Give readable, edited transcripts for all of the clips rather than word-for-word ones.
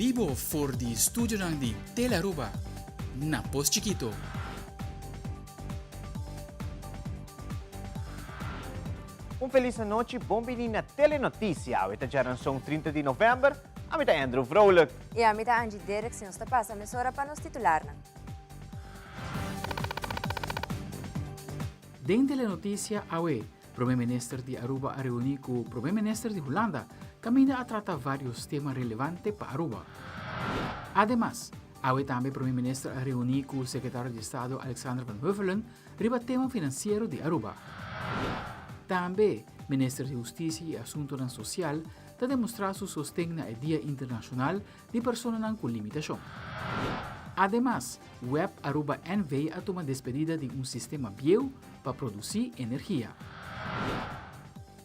Bibo for di studionan di Telearuba na Pos Chikito. Un felis anochi, bon bini na Telenoticia. Awe ta djaranson 30 di november. Ami ta Andrew Vrolijk. I ami ta Angie Derks i nos ta pasa mesora pa nos titularnan. Den Telenoticia awe, Prome Minister di Aruba a reuni cu Prome Minister di Hulanda caminda a trata varios tema relevante pa Aruba. Ademas, awe tambe Prome Minister a reuni cu Secretario di Estado Alexander van Huffelen riba tema financiero di Aruba. Tambe, Minister di Husticia y Asuntonan Social ta demostra su sosten na e Dia Internacional di Personanan cu Limitacion. Ademas, web Aruba NV a tuma despedida di un sistema bieu pa produci energia.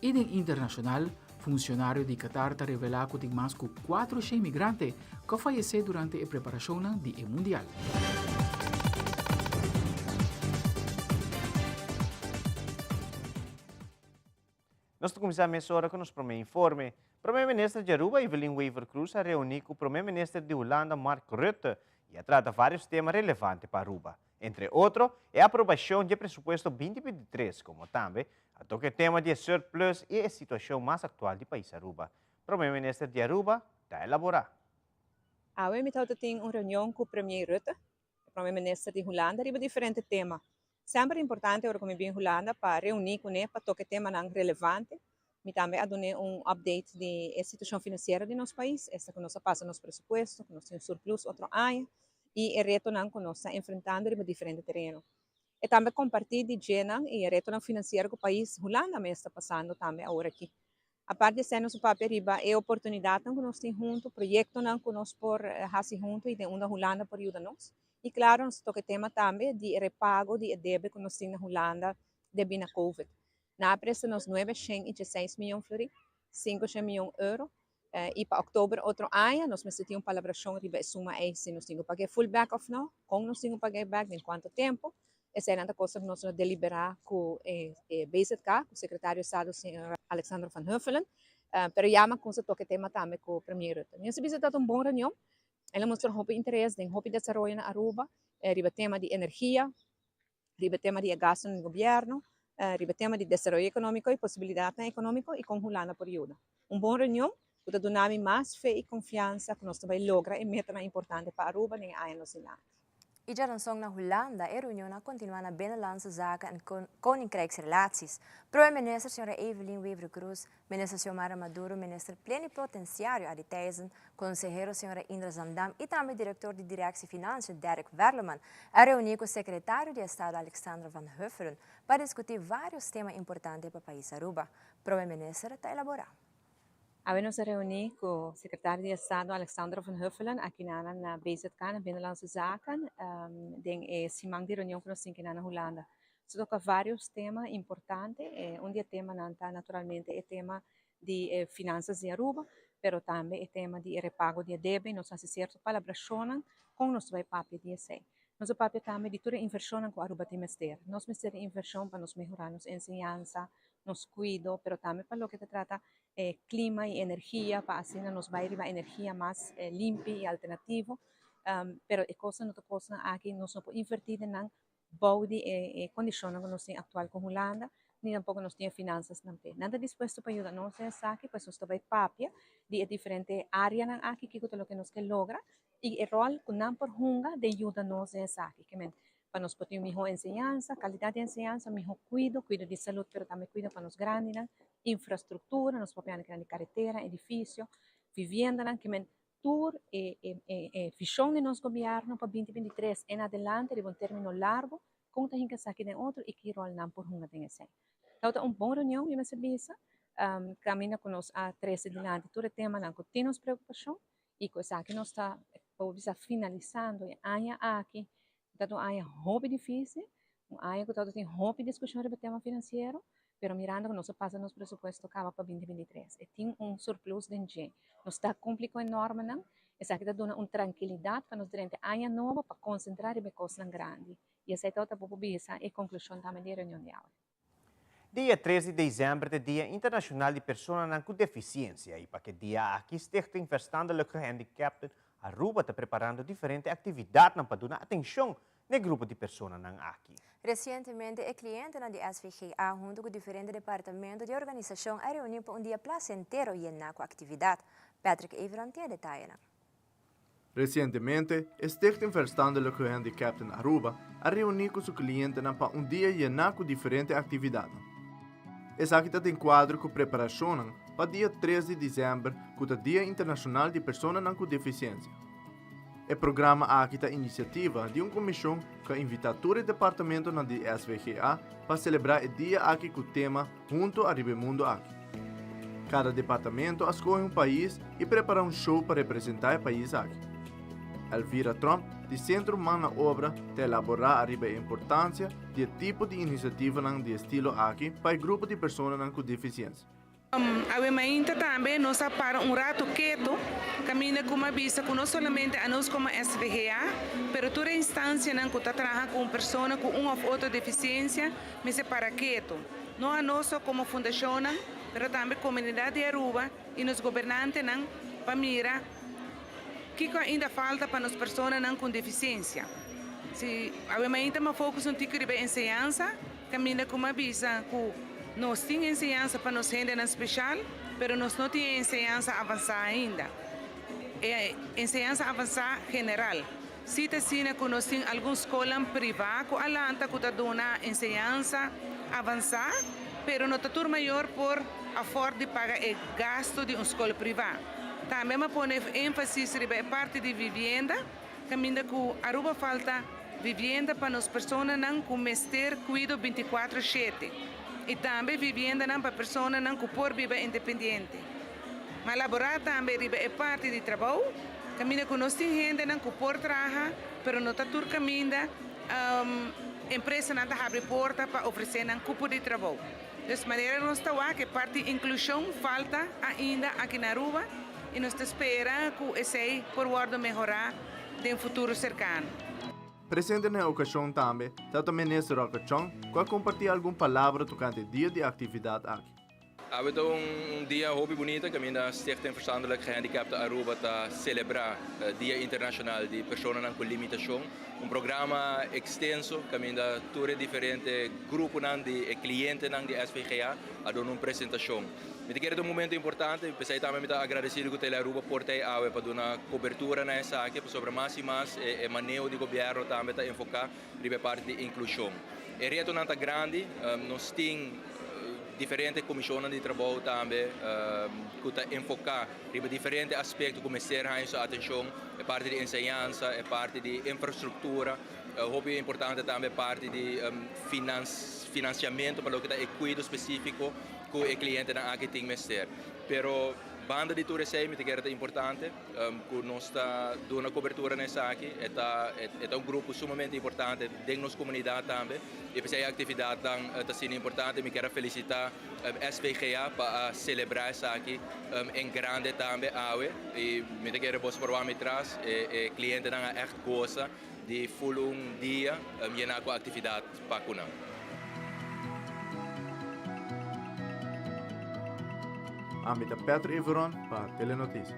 Y den internacional, funcionario di Qatar ta revela cu tin mas cu 400 migrante cu a fayece durante e preparacionnan di e Mundial. Nos ta kuminsá mesora ku nos promé informe. Promé Minister di Aruba, Evelyn Wever-Croes a reuní ku Promé Minister di Hulanda, Mark Rutte, i a trata vários tema relevante pa Aruba. Entre otro, e aprobashon di e presupuesto 2023, komo tambe a toka e tema di e surplus i e situashon mas aktual di pais Aruba. Promé Minister di Aruba ta elaborá. Awe mi tabata tin un reunion ku Premier Rutte, e Prome Minister di Hulanda, riba diferente tema. Semper importante ora ku mi bin Hulanda pa reuní kuné pa toka e temanan relevante. Mi tambe a dun'é un update di e situashon finansiero di nos pais, esta ku nos a pasa nos presupuesto, ku nos tin un surplus otro aña i e retonan ku nos ta enfrentando riba diferente tereno. E tambe a kompartí di djenan i e retonan finansiero ku pais Hulanda mes ta pasando tambe awor aki. Apart di esei nos a papia riba e oportunidatnan ku nos tin huntu, proyektonan ku nos por hasi huntu i den unda Hulanda por yuda nos. I klaro nos a toka e tema tambe di e repago di e debe ku nos tin na Hulanda debí na Covid. Nan a presta nos nuebe shen i dieseis mion florin, sinku shen mion euro, i pa òktober otro aña nos mester tin un palabrashon riba e suma ei si nos tin ku pag'é full bèk òf no, kon nos tin ku pag'é bèk, den kuantu tempu. Eseinan ta kosnan ku nos lo deliberá ku e BZK, ku Sekretario di Estado señor Alexander van Huffelen. Pero ya mi a kumsa toka e tema tambe ku Premier Rutte. Mi a bisa ta un bon reunion. El a mustra hopi interes den hopi desaroyo na Aruba riba tema di energia, riba tema di e gastunan di gobièrnu, riba tema di desaroyo ekonómiko i posibilidatnan ekonómiko i kon Hulanda por yuda. Un bon reunion ku ta duna mi mas fe i konfiansa ku nos ta bai logra e metanan importante pa Aruba den e aña nos dilanti. I djaranson na Hulanda e reunion a kontinuá na Binnenlandse Zaken en Koninkrijksrelaties. Prome Minister Sra. Evelyn Wever-Croes, Minister Xiomara Maduro, Minister Plenipotenciario Arie Thijssen, Consehero Sra. Indra Zandam i tambe Director di Directie Financiën Derek Werleman a reuní ku Secretario di Estado Alexandra van Huffelen pa diskutí vários tema importante pa pais Aruba. Prome Minister ta elaborá. Awe nos a reuní ku Sekretario di Estado Alexandra van Huffelen akinan na BZK, na Binnenlandse Zaken, den e siman di reunion ku nos tin kinan na Hulanda. Nos a toka vários tema importante. Un di e temanan ta naturalmente e tema di e finansas di Aruba, pero tambe e tema di e repago di e debe. Nos a hasi sierto palabrashonnan kon nos ta bai papia di esei. Nos a papia tambe di tur e invershonnan ku Aruba tin mester. Nos mester di invershon pa nos mehorá nos enseñansa, nos kuido, pero tambe pa loke ta trata e klima i energia, pa asina nos bai riba energia mas limpi i alternativo. Pero e kosnan no ta kosnan aki, nos no por invertí den nan bou di e kondishonnan ku nos tin aktual ku Hulanda, ni tampoko nos tin e finansasnan p'e. Nan ta dispuesto pa yuda nos den esaki, pues nos ta bai papia di e diferente áreanan aki, kiko ta loke nos ke logra i e ròl ku nan por hunga den yuda nos den esaki. Pa nos por tin un mihó enseñansa, kalidat di enseñansa, mihó kuido, kuido di salud pero tambe kuido pa nos grandinan, infrastruktura, nos papia nan di karetera, edifisio, viviendanan, ke men tur e e vishon di nos gobièrnu pa binti 23 en adelante riba un término largu, kon ta hinka esaki den otro i ki ròl nan por hunga den esei. Tabata un bon reunion mi mester bisa, kaminda ku nos a trese dilanti tur e temanan ku tin nos preokupashon i ku esaki nos ta por bisa finalisando e aña aki Ta un aña hopi difícil, un aña ku tabata tin hopi diskushon riba tema finansiero, pero mirando ku nos a pasa nos presupuesto kaba pa binti 23, e tin un surplus den dje. Nos ta kumpli ku e normanan, esaki ta duna un trankilidat pa nos drenta e aña nobo pa konsentrá riba e kosnan grandi. I esei tabata bo por bisa e konklushon tambe di e reunion di awe. Dia tres di dezèmber ta e Dia Internashonal di Personanan ku Defisiensia i pa ke dia aki Stichting Verstandelijk Gehandicapten Aruba ta preparando diferente actividadnan pa duna atencion n'e grupo di personanan aki. Recientemente e clientenan di SVGA hunto cu diferente departamento di e organisacion a reuni pa un dia placentero yena cu actividad. Patrick Everon tin e detayenan. Recientemente, e Stichting Verstandelijk Gehandicapten Aruba a reuni cu su clientenan pa un dia yena cu diferente actividadnan. Esaki ta den cuadro cu preparacionnan pa dia tres di december cu ta Dia Internacional di Personanan cu Deficiencia. E programa aki ta iniciativa di un comision cu a invita tur e departamentonan di SVGA pa celebra e dia aki cu tema Hunto ariba e mundo aki. Cada departamento a scoge un pais y prepara un show pa representa e pais aki. Elvira Tromp di Centro Man na Obra ta elabora ariba e importancia di e tipo di iniciativanan di e stilo aki pa e grupo di personanan cu deficiencia. Awe mainta tambe nos a para un rato keto caminda cu m'a bisa cu no solamente anos como SVGA, pero tur e instancianan cu ta traha cu un persona cu un of otro deficiencia mester para keto. No anos so como fundacionnan, pero tambe comunidad di Aruba y nos gobernantenan pa mira kico ainda falta pa nos personanan cu deficiencia. Si awe mainta m'a focus un tiki riba e enseñansa, Caminda cu m'a bisa cu nos tin enseñansa pa nos hendenan special, pero nos no tin e enseñansa avansa ainda. E enseñansa avansa general. Si ta asina cu nos tin algun scolnan priva cu a lanta cu ta duna enseñansa avansa, pero no ta tur mayor por afford di paga e gasto di un scol priva. Tambe m'a pone enfasis riba e parti di vivienda. Caminda cu Aruba falta vivienda pa nos personanan cu mester cuido binticuatro shete y tambe viviendanan pa personanan cu por biba independiente. Ma labora tambe riba e parti di trabou, caminda cu nos tin hendenan cu por traha pero no ta tur caminda empresanan ta habri porta pa ofrece nan cupo di trabou. Dus manera nos ta wak e parti inclusion falta ainda aki na Aruba y nos ta spera cu esey por wordo mehora den futuro cercano. Presente na e ocasion tambe tabata Minister Rocker Chong cu a comparti algun palabra tocante e dia di actividad aki. Awe ta un dia hopi bunita caminda Stichting Verstandelijk Gehandicapten Aruba ta celebra Dia Internacional di Personanan cu Limitacion. Un programa extenso caminda tur e diferente gruponan di e clientenan di SVGA a duna un presentacion. Mi ta kere ta un momento importante y p'esey tambe mi ta agradecido cu Telearuba por ta awe pa duna cobertura na esaki pasobra mas y mas e maneho di gobierno tambe ta enfoca riba e parti di inclusion. E retonan ta grandi, nos tin diferente comisionnan di trabou tambe cu ta enfoca riba diferente aspecto cu mester haña su atencion, e parti di enseñansa, e parti di infrastructura, hopi importante tambe e parti di financiamento pa loke ta e cuido specifico cu e clientenan aki tin mester. Pero banda di tur esey mi ta kere ta importante cu nos ta duna cobertura na esaki, e ta e ta un grupo sumamente importante den nos comunidad tambe y p'esey e actividadnan ta asina importante. Mi kier a felicita SVGA pa a celebra esaki en grande tambe awe y mi ta kere boso por wak mi tras e e clientenan a echt goza di full un dia yena cu actividad pa cu nan. Ami ta Petro Iveron pa Telenoticia.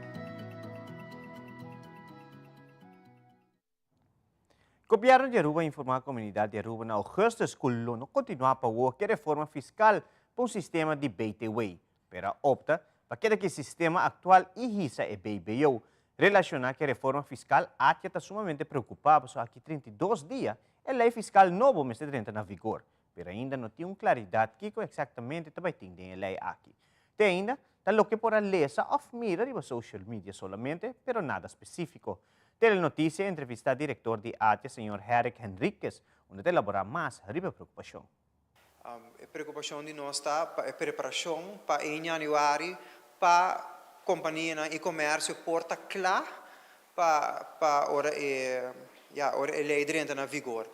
Gobierno di Aruba a informa comunidad di Aruba na augustus cu lo no continua pa wor ke reforma fiscal pa un sistema di BTW, pero a opta pa keda ke sistema actual y hisa e BBO. Relaciona ke reforma fiscal, ATIA ta sumamente preocupa pasobra aki 32 dia e ley fiscal nobo mester drenta na vigor, pero ainda no tin un claridad kico exactamente ta bay tin den e ley aki. Te ainda ta loke por a lesa of mira riba social media solamente, pero nada specifico. Telenoticia a entrevista director di ATIA señor Herrick Henriquez, unda ta elabora mas riba e preocupacion. E preocupacion di nos ta pa e preparacion pa e januari pa companianan y comercio por ta cla pa pa ora e ya ora e ley drenta na vigor.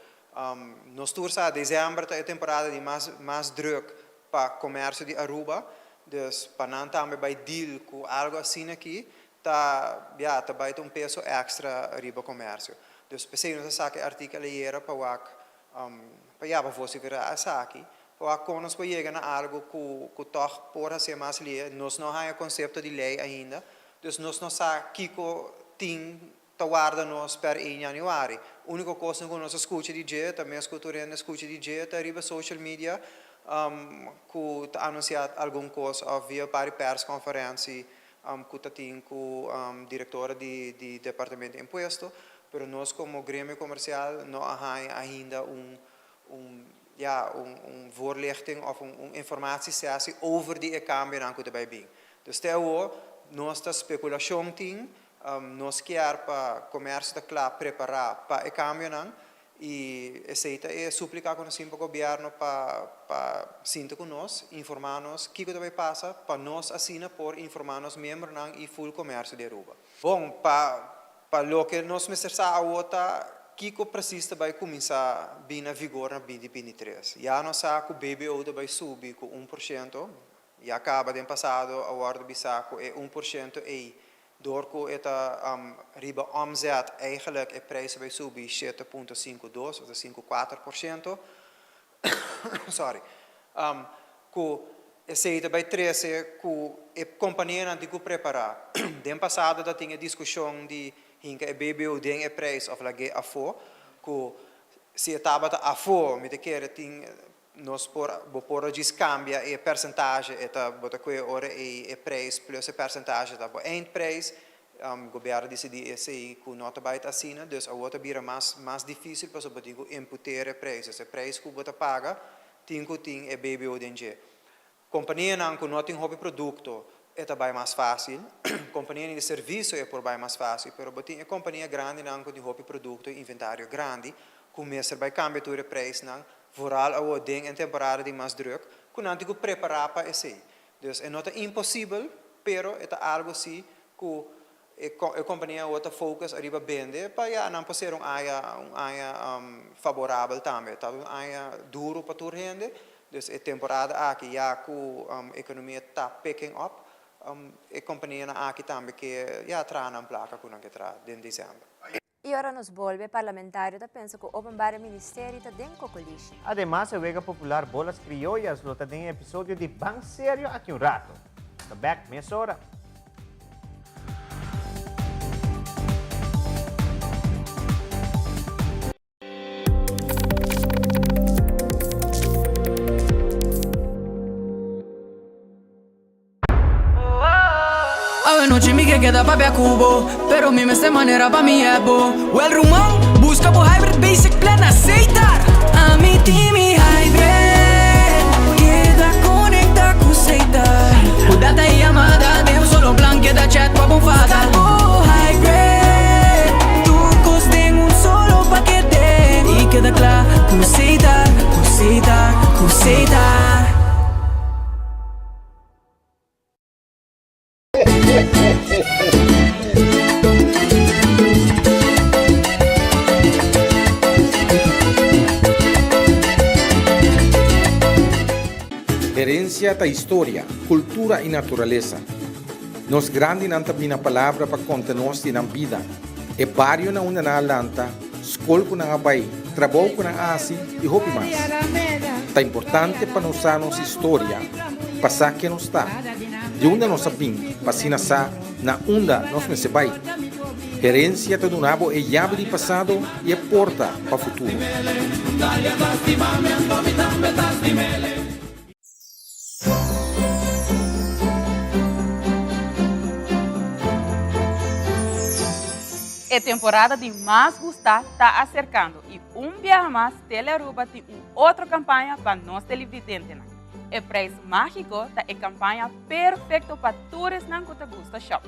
Nos tur sa december ta e temporada di mas mas druk pa comercio di Aruba, dus pa nan tambe bay deal cu algo asina aki ta ya ta bay ta un peso extra riba comercio. Dus p'esey nos a saca e artikel ayera pa wak Pa yaba vociferá esaki, pa wak kon nos por yega na algu ku ku tòg por hasié mas lihe. Nos no haña konsepto di lei ainda, dus nos no sa kiko tin ta warda nos per 1 januari. Úniko kosnan ku nos a skucha di dje ta mes ku tur hende a skucha di dje ta riba social media ku ta anunsiá algun kos òf via par di pèrskonferensi ku ta tin ku direktora di di departamento di impuesto, pero nos komo gremio komersial no a haña ainda un un ya un un voorlichting òf un un informatiesessie over di e kambionan ku ta bai bin. Dus te awor nos ta spekulashon tin, nos kier pa komersio ta kla prepará pa e kambionan I esei ta e súplika ku nos tin pa gobièrnu pa pa sinta ku nos, informá nos kiko ta bai pasa pa nos asina por informá nos miembronan i ful komersio di Aruba. Bon, pa pa loke nos mester sa awor ta kiko presis ta bai kuminsá bin na vigor na binti 23. Ya nos sa ku BBO ta bai subi ku 1%, ya kaba den pasado a wòrdu bisá ku e 1% ei Door ku e ta riba omzet eigenlijk e prijs a bai subi 7.52 of ta 54%. Sorry. Ku esei ta bai trese ku e kompanianan tin ku prepará. Den pasado ta tin e diskushon di hinka e BBO den e prijs of lag'é afó. Ku si e tabata afó mi ta kere tin Nos por, bo por a djis cambia e percentage, e ta, bo ta coge ora ey e prijs plus e percentage ta bo eindprijs. Gobierno a dicidi esey cu no ta bay ta asina, dus awor ta bira mas, mas dificil pasobra bo tin cu imputera e prijs. Dus e prijs cu bo ta paga tin cu tin e BBO den dje. Companianan cu no tin hopi producto e ta bay mas facil, companianan di servicio e por bay mas facil, pero bo tin e compania grandinan cu tin hopi producto y inventario grandi cu mester bay cambia tur e prijsnan, vooral awor den e temporada di mas druk, cu nan tin cu prepara pa esey. Dus e no ta imposibel, pero e ta algo si cu e compania awor ta focus ariba bende pa ya nan por ser un aña un aña faborabel tambe. Ta un aña duro pa tur hende, dus e temporada aki ya cu economia ta picking up, e companianan aki tambe ke ya traha nan placa cu nan ke traha den december. I ora nos bolbe, parlamentario ta pensa ku Openbare Ministerie ta den kokolishi. Ademas e wega popular Bolas Criollas lo ta den e episodio di Ban Serio aki un rato. Nos ta bek mesora. Awe nochi mi ke keda papia ku bo Pero mi mester manera pa mi ebo Well ruman, buska bo hybrid basic plan na Setar Ami tin mi hybrid Keda konekta ku Setar Ku data i yamada den un solo plan Keda chat pa bo fada Buska bo hybrid Tur kos den un solo pakete I keda kla ku Setar, ku Setar, ku Setar. Herencia ta historia, cultura y naturalesa. Nos grandinan ta bina palabra pa conta nos di nan bida, e bario na unda nan a lanta, skol ku nan a bai, trabou ku nan a hasi i hopi mas. Ta importante pa nos sa nos historia pa sa ken nos ta, di unda nos a bin pa asina sa na unda nos mester bai. Herensia ta duna bo e yabi di pasado i e porta pa futuro. E temporada di mas gustá ta aserkando i un biaha mas Telearuba tin un otro kampaña pa nos televidentenan. E Prijs Mágiko ta e kampaña perfekto pa tur esnan ku ta gusta shòp.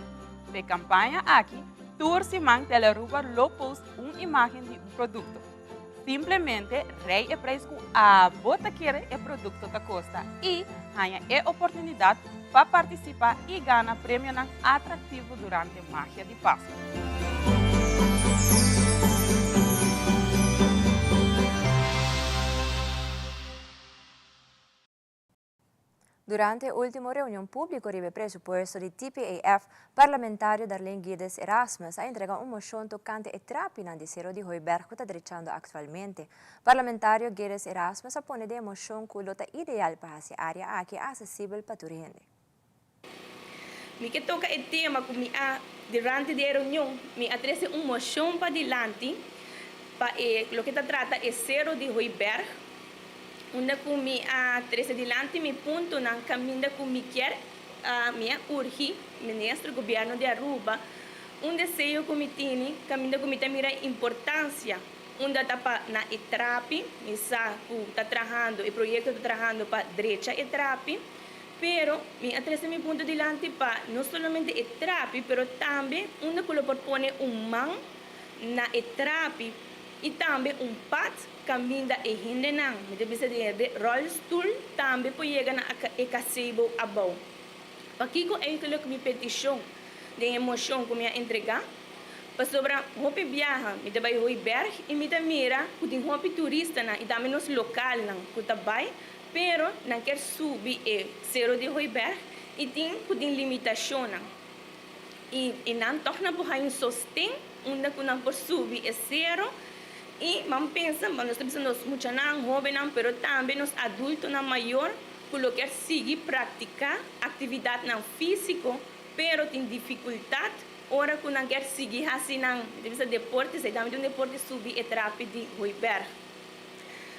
P'e kampaña aki, tur siman Telearuba lo post un imágen di un produkto. Simplemente rei e prijs ku abo ta kere e produkto ta kosta i haña e oportunidat pa partisipá i gana premionan atraktivo durante Magia di Pasku. Durante e ultimo reunion publico riba e presupuesto di TPAF, parlamentario Darlene Guides Erasmus a entrega un mocion tocante e trapinan di Sero di Hooiberg cu ta drechando actualmente. Parlamentario Guides Erasmus a pone den e mocion cu lo ta ideal pa haci e area aki accesibel pa tur hende. Mi ke toka e tema ku mi a durante di e reunion mi a trese un moshon padilanti pa e loke ta trata e sero di Hooiberg unda ku mi a trese dilanti mi puntonan kaminda ku mi kier mi a urgi minister gobierno di Aruba un deseo ku mi tini kaminda ku mi ta mira importansia unda ta pa na e trapi mi sa ku ta trahando e proyekto ta trahando pa drecha e trapi. Pero, mi a trese mi punto dilanti pa no solamente e trapi, pero tambe unda ku lo por pone un man na e trapi i tambe un pad kaminda e hendenan, mi ta bisa den e ròlstul, tambe por yega na e kasebo abou. Pakiko eigenlijk mi petishon den e moshon ku mi a entregá? Pasobra hopi biaha mi ta bai Hooiberg i mi ta mira ku tin hopi turistanan i tambe nos lokalnan ku ta bai Pero nan kier subi e Sero di Hooiberg y tin cu tin limitacionnan. Y y nan toch nan por haya un sosten unda cu nan por subi e sero y ban pensa, nos ta bisa nos muchanan, hobennan, pero tambe nos adultonan mayor cu lo kier sigui practica actividadnan fisico pero tin dificultad ora cu nan kier sigui haci nan, mi ta bisa deporte, esey tambe ta un deporte, subi e trapi di Hooiberg.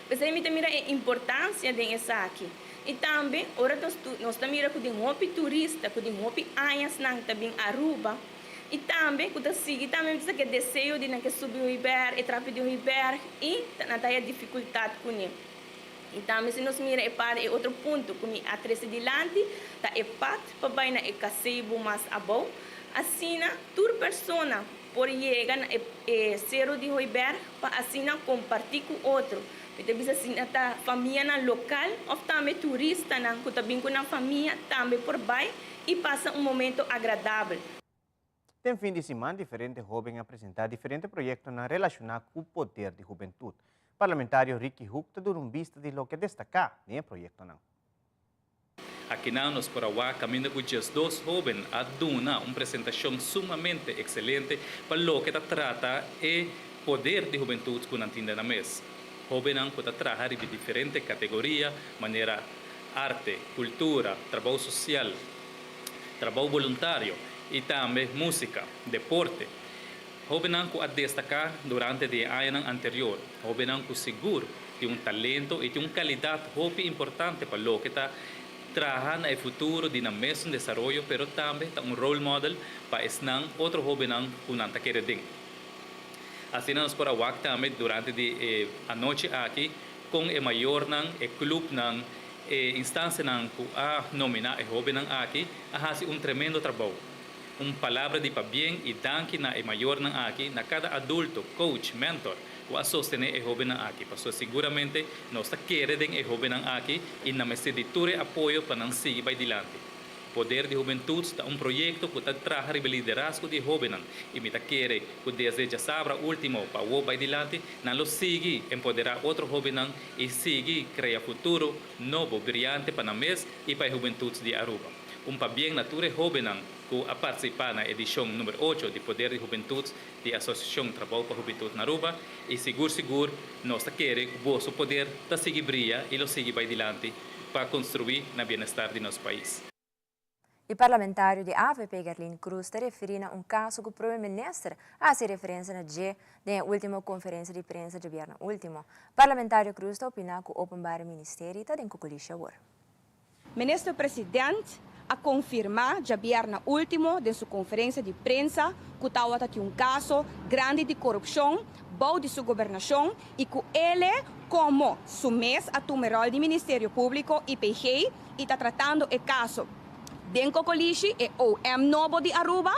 P'esei mi ta mira e importansia den esaki. I tambe ora nos nos ta mira ku tin hopi turista ku tin hopi añasnan ta bin Aruba i tambe ku ta sigui tambe mi ta sa ku e deseo di nan ke subi Hooiberg, e trapi di Hooiberg i nan ta haya difikultat kuné. I tambe si nos mira e par e otro punto ku mi a trese dilanti ta e pad pa bai na e kaseibo mas abou. Asina tur persona por yega na e Sero di Hooiberg pa asina kompartí ku otro. Mi ta bisa asina ta famianan lokal òf tambe turistanan ku ta bin ku nan famia tambe por bai i pasa un momento agradabel. Den fin di siman diferente hóben a presentá diferente proyektonan relashoná ku poder di hubentut. Parlamentario Ricky Hoek ta duna un bista di loke a destaká den e proyektonan. Akinan nos por a wak kaminda ku 12 hóben a duna un presentashon sumamente ekselente pa loke ta trata e poder di hubentut ku nan tin den nan mes. Hóbennan ku ta traha riba diferente kategoria manera arte, kultura, trabou sosial, trabou boluntario i tambe músika, deporte. Hóbennan ku a destaká durante di e añanan anterior, hóbennan ku sigur tin un talento i tin un kalidat hopi importante pa loke ta traha na e futuro di nan mesun desaroyo pero tambe ta un role model pa esnan otro hóbennan ku nan ta kere den. Asina nos por a wak tambe durante di e anochi aki kon e mayornan, e klupnan, e instansianan ku a nominá e hóbennan aki a hasi un tremendo trabou. Un palabra di pabien i danki na e mayornan aki, na kada adulto, coach, mentor ku a sostené e hóbennan aki, pasobra siguramente nos ta kere den e hóbennan aki i nan mester di tur e apoyo pa nan sigui bai dilanti. Poder di Hubentut ta un proyekto ku ta traha riba e liderazgo di e hóbennan i mi ta kere ku desde djasabra último pa awor bai dilanti nan lo sigui empoderá otro hóbennan i sigui krea futuro nobo briante pa nan mes i pa e hubentut di Aruba. Un pabien na tur e hóbennan ku a partisipá na edishon number ocho di Poder di Hubentut di Asosiashon Trabou pa Hubentut na Aruba i sigur sigur nos ta kere ku boso poder ta sigui bria i lo sigui bai dilanti pa konstruí na bienestar di nos pais. E parlamentario di avp Gerlin Croes ta referí na un kaso ku Prome Minister a hasi referensia na dje den e último konferensia di prensa djabièrnè último. Parlamentario Croes ta opiná ku Openbare Ministerie ta den kokolisha awor. Minister President a konfirmá djabièrnè último den su konferensia di prensa ku tawata tin un kaso grandi di korupshon bou di su gobernashon i ku ele komo su mes a tuma e ròl di Ministerio Públiko, IPG, i ta tratando e kaso den Kokolishi, e OM nobo di Aruba,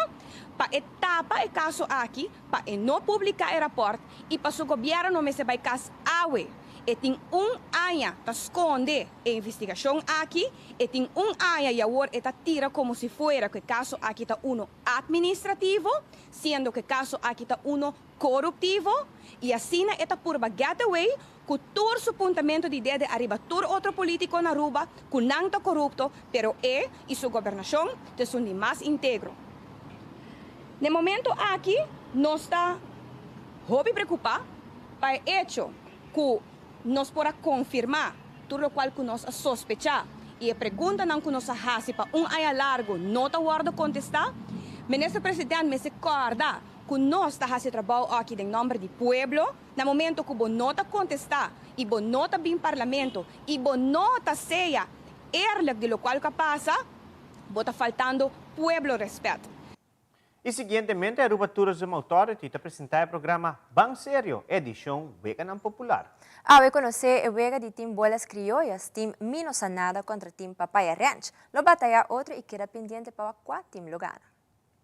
pa e tapa e kaso aki, pa e no publiká e rapòrt i pa su gobièrnu no mester bai kas awe. E tin un aña ta skonde e investigashon aki, e tin un aña i awor e ta tira komo si fuera ku e kaso aki ta uno atministrativo, siendo ku e kaso aki ta uno koruptivo, i asina e ta purba get away ku tur su puntamentu di dede ariba tur otro polítiko na Aruba ku nan ta korupto, pero e i su gobernashon ta esun di mas integro. Na e momento aki nos ta hopi preokupá pa e echo ku nos por a konfirmá tur lokual ku nos a sospechá. y e preguntanan cu nos a haci pa un aña largo no ta wordo contesta. Minister President mester corda cu nos ta haci e trabou aki den nomber di pueblo. Na momento cu bo no ta contesta y bo no ta bin Parlamento y bo no ta sea eerlijk di locual cu a pasa, bo ta faltando pueblo respet. Y siguientemente Aruba Tourism Authority ta presenta e programa Ban Serio, edicion Weganan Popular. Awe conoce e wega di Team Bolas Criollas, Team Mi No Sa Nada contra Team Papaya Ranch. Lo bataya otro y keda pendiente pa wak cua team lo gana.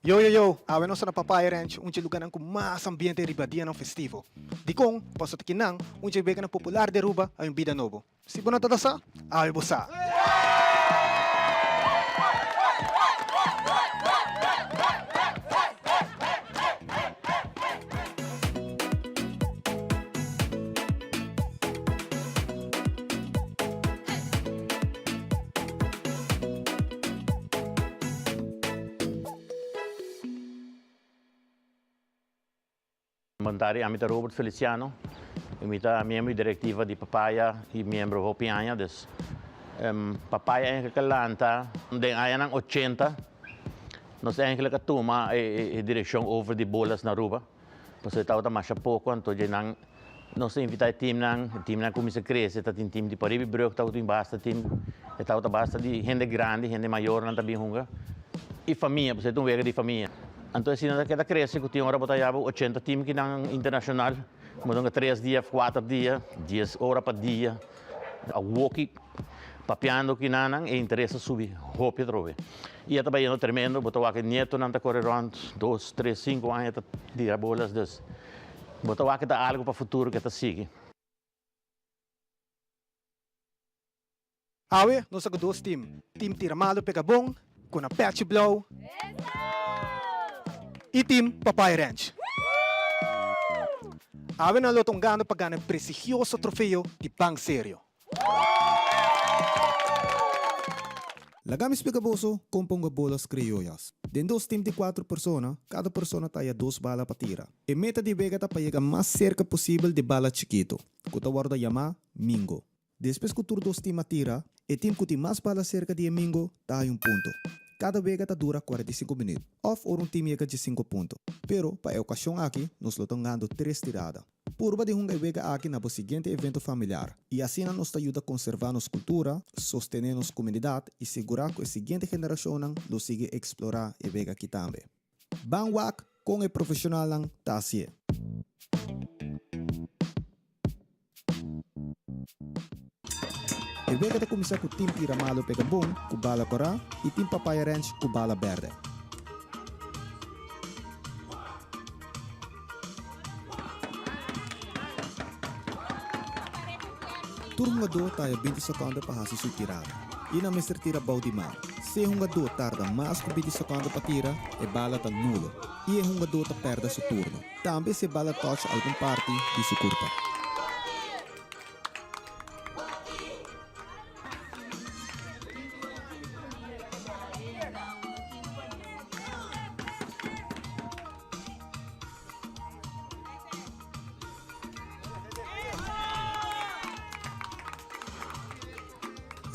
Yo yo yo, awe nos ta na Papaya Ranch, un dje lugarnan ku mas ambiente riba dianan festivo. Dikon? Pasobra ta kinan, un dje weganan popular di Aruba a un bida nobo. Si bo no ta ta sa, awe bo sa. Bontari, ami ta Robert Feliciano y mi ta miembro di directiva di Papaya y miembro hopi aña. Dus Papaya eigenlijk a lanta den añanan ochenta. Nos eigenlijk a tuma e direccion over di bolas na Aruba. Pasobra e tabata masha poco, anto dje nan nos a invita e teamnan, e teamnan a cuminsa crece, ta tin team di Paribi Brug, tabatin basta team, e tabata basta di hende grandi, hende mayornan ta bin hunga, y famia, pasobra e ta un wega di famia. Anto asina ta keda crece cu tin ora bo ta haya bo ochenta team kinan internacional, bo ta hunga tres dia, cuater dia, dies ora pa dia. Awoki papiando kinanan e interes a subi hopi atrobe. I a ta bayendo tremendo, bo ta wak e nietonan ta kore rond, dos, tres, sinku aña ta tira bolas, dus bo ta wak e ta algu pa futuro ke ta sigui. Awe nos ta ku dos team, Team Tira Malo Pega Bon ku na pechi blou i Team Papaya Ranch. Awe nan lo ta un gana pa gana e prestigioso trofeo di Ban Serio. Laga mi splika boso kon ponga bolas krioyas. Den dos team di kuater persona, kada persona ta haya dos bala pa tira. E meta di wega ta pa yega mas serka posibel di bala chikito, ku ta wòrdu yamá mingo. Despues ku tur dos tim a tira, e tim ku tin mas bala serka di e mingo ta haña un punto. Kada wega ta dura 45 minüt, òf ora un tim yega 15 punto. Pero, pa e okashon aki, nos lo ta hungando tres tirada. Purba di hunga e wega aki na bo siguiente evento familiar, i asina nos ta yuda konservá nos kultura, sostené nos komunidat i sigurá ku e siguiente generashonnan lo sigui eksplorá e wega aki tambe. Ban wak kon e profeshonalnan ta hasié. E wega ta kuminsá ku Team Tira Malo Pega Bon ku bala kòrá i Team Papaya Ranch ku bala bèrdè. Tur hungadó ta haya binti sekònde pa hasi su tirada i nan mester tira bou di man. Si e hungadó tarda mas ku binti sekònde pa tira, e bala ta nulo i e hungadó ta pèrdè su turno. Tambe si e bala touch algun parti di su kurpa.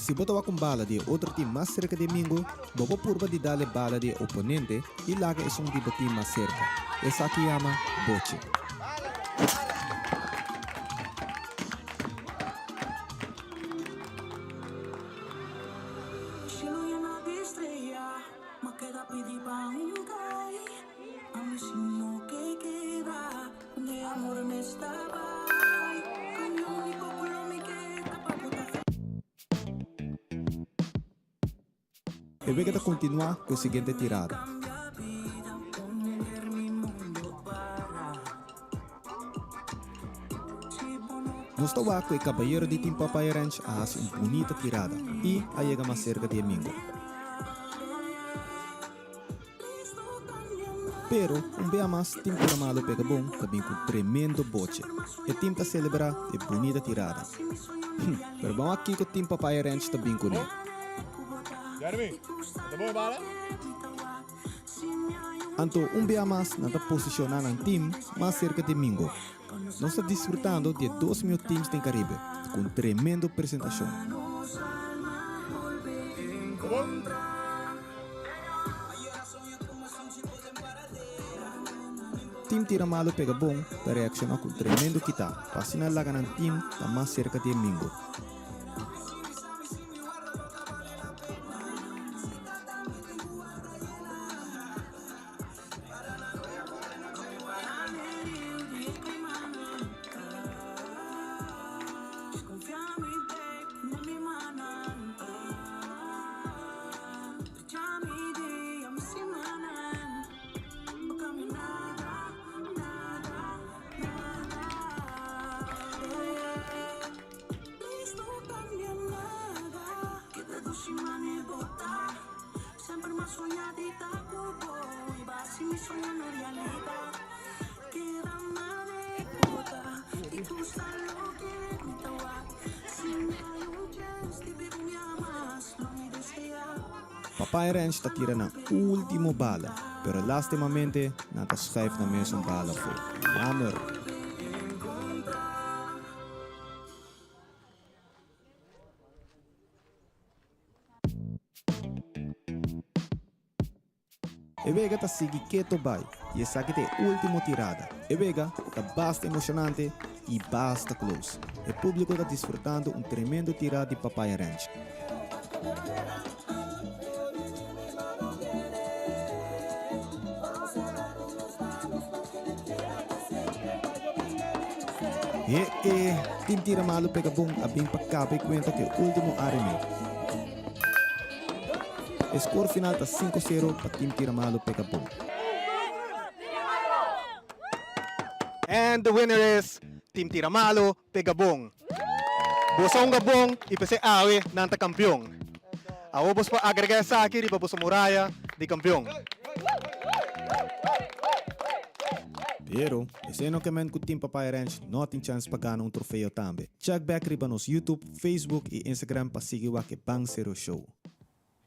Si bo ta wak un bala di e otro tim mas serka di e mingo, bo por purba di dal e bala di e oponente i laga esun di bo tim mas serka. Esaki yama boche. E wega ta kontinuá ku e siguiente tirada. Nos ta wak ku e kabayero di Team Papaya Ranch a hasi un bunita tirada i a yega mas serka di e mingo. Pero, un bia mas, Team Tira Malo Pega Bon ta bin ku tremendo boche. E team ta selebrá e bunita tirada. Hm, pero ban wak kiko Team Papaya Ranch ta bin kuné. Anto, un bia mas nan ta posishoná nan team mas serka di Mingo. Nos ta disfrutando di e 2000 teams den Caribe, ku un tremendo presentashon. Team Tira Malo Pega Bon ta reacciona cu tremendo kita pa asina laga nan team ta mas cerca di e mingo. Papaya Ranch ta tira nan ultimo bala, pero lastimamente nan ta schuif nan mesun bala afo. Jammer! E wega ta sigui keto bai y esaki ta e ultimo tirada. E wega ta basta emocionante y basta close. E publico ta disfrutando un tremendo tira di Papaya Ranch. He e, Team Tira Malo pega bon a bin pa caba e cuenta cu e ultimo areme. E score final ta 5 sero pa Team Tira Malo pega bon. And the winner is Team Tira Malo pega bon. Boso a hunga bon y p'esey awe nan ta campeon. Awo boso por agrega esaki riba boso muraya di campeon. Pero, esey no ke men ku Team Papaya Ranch no tin chans pa gana un trofeo tambe. Check back riba nos YouTube, Facebook y Instagram pa sigui wak e Ban Serio Show.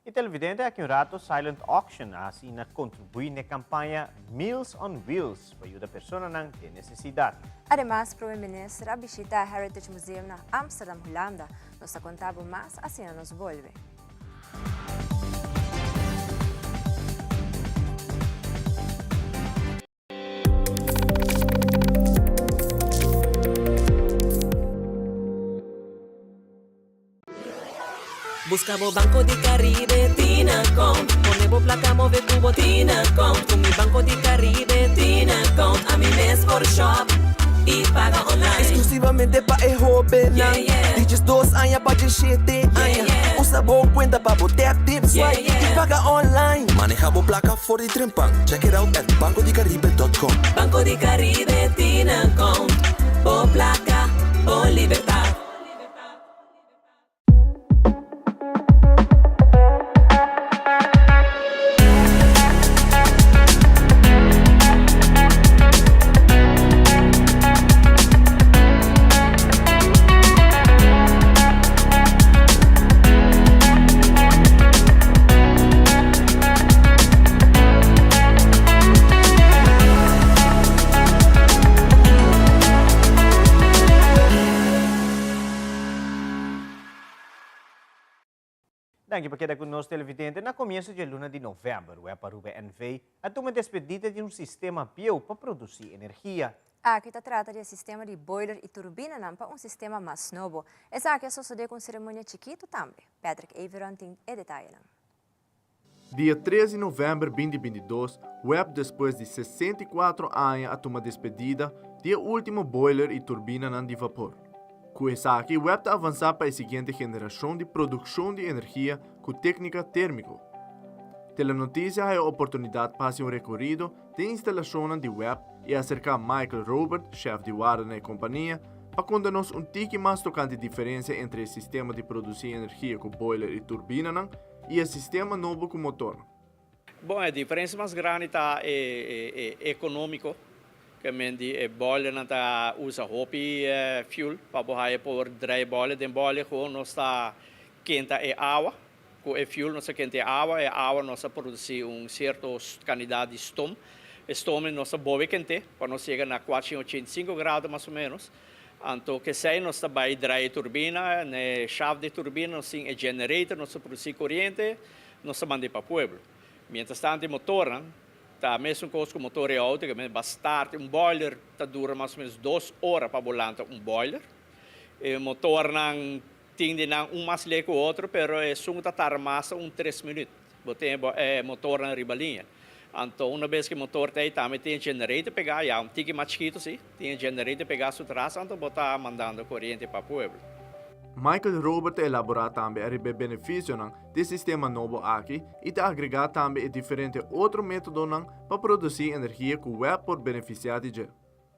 E televidente aki un rato Silent Auction a asina contribui n'e campaña Meals on Wheels pa yuda personanan den necesidad. Ademas, Prome Minister a bishita Heritage Museum na Amsterdam, Hulanda. Nos ta conta bo mas asina nos bolbe. Busca bo Banco di Caribe Tinacom Pone bo placa move cu bo Tinacom Cu mi Banco di Caribe Tinacom Ami mes por shop y paga online Exclusivamente pa e hobennan Di 12 aña pa 17 aña Usa bo cuenta pa bo tap tip swipe y paga online Maneha bo placa for di trempan Check it out at bancodicaribe.com. Banco di Caribe Tinacom Bo placa, bo libertad. Danki pa keda ku nos televidente. Na komienso dje luna di novèmber, web Aruba NV a tuma despedida di un sistema bieu pa produsí energia. Aki ta trata di e sistema di boiler i turbinanan pa un sistema mas nobo. Esaki a sosodé ku un seremonia chikitu tambe. Patrick Averon tin e detayenan. Dia tres di novèmber binti 22, web despues di 64 aña a tuma despedida di e último boiler i turbinanan di vapor. Ku esaki web ta avansá pa e siguiente generashon di produkshon di energia ku téknika térmiko. Telenoticia haya oportunidat pa hasi un rekorido den instalashonnan di web i aserká Michael Robert, shèf di warda na e kompania, pa konta nos un tiki mas tokante diferensia entre e sistema di produsí energia ku boiler i turbinanan i e sistema nobo ku motor. Bon, e diferensia mas grandi ta e ekonómiko, ke men di e boilernan ta usa hopi fuel pa bo haya por drai boiler. Den boiler gewoon nos ta kenta e awa, ku e fuel nos ta kenta e awa, e awa nos ta produsí un sierto kantidat di stom. E stom nos ta bobe kent'é pa nos yega na 485 grado mas o ménos. Anto kesei nos ta bai draai e turbina, na e shaft di turbina nos tin e generator, nos ta produci coriente, nos ta mand'e pa pueblo. Mientras tanto e motornan ta mesun cos cu motor di auto, ke ba start un boiler ta dura mas o menos dos ora pa bo lanta un boiler. E motornan tin di nan un mas lek cu otro, pero esun cu ta tarda mas ta un tres minuut. Bo tin e motornan riba liña. Anto una bes ku e motor ta ei tambe tin e generator pegá, ya un tiki mas chikitu si, tin e generator pegá su tras anto bo ta mandando koriente pa pueblo. Michael Robert ta elaborá tambe ariba e benefisionan di e sistema nobo aki i ta agregá tambe e diferente otro métodonan pa produsí energia ku web por benefisiá di dje.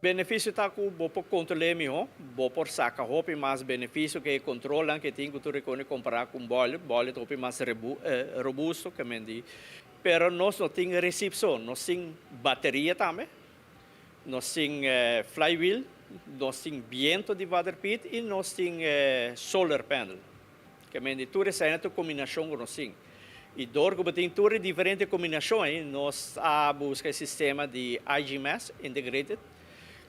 Beneficio ta cu bo por control'e miho, bo por saca hopi mas beneficio cu e controlnan cu e tin cu tur recone compara cu un boiler, boiler ta hopi mas robusto ke men di. Pero nos no tin recip so, nos tin bateria tambe, nos tin flywheel, nos tin biento di waterpiet y nos tin solar panel. Ke men di tur esei na tur kombinashon ku nos tin. I dor ku bo tin tur e diferente kombinashon ei, nos a buska e sistema di IGMS, Integrated,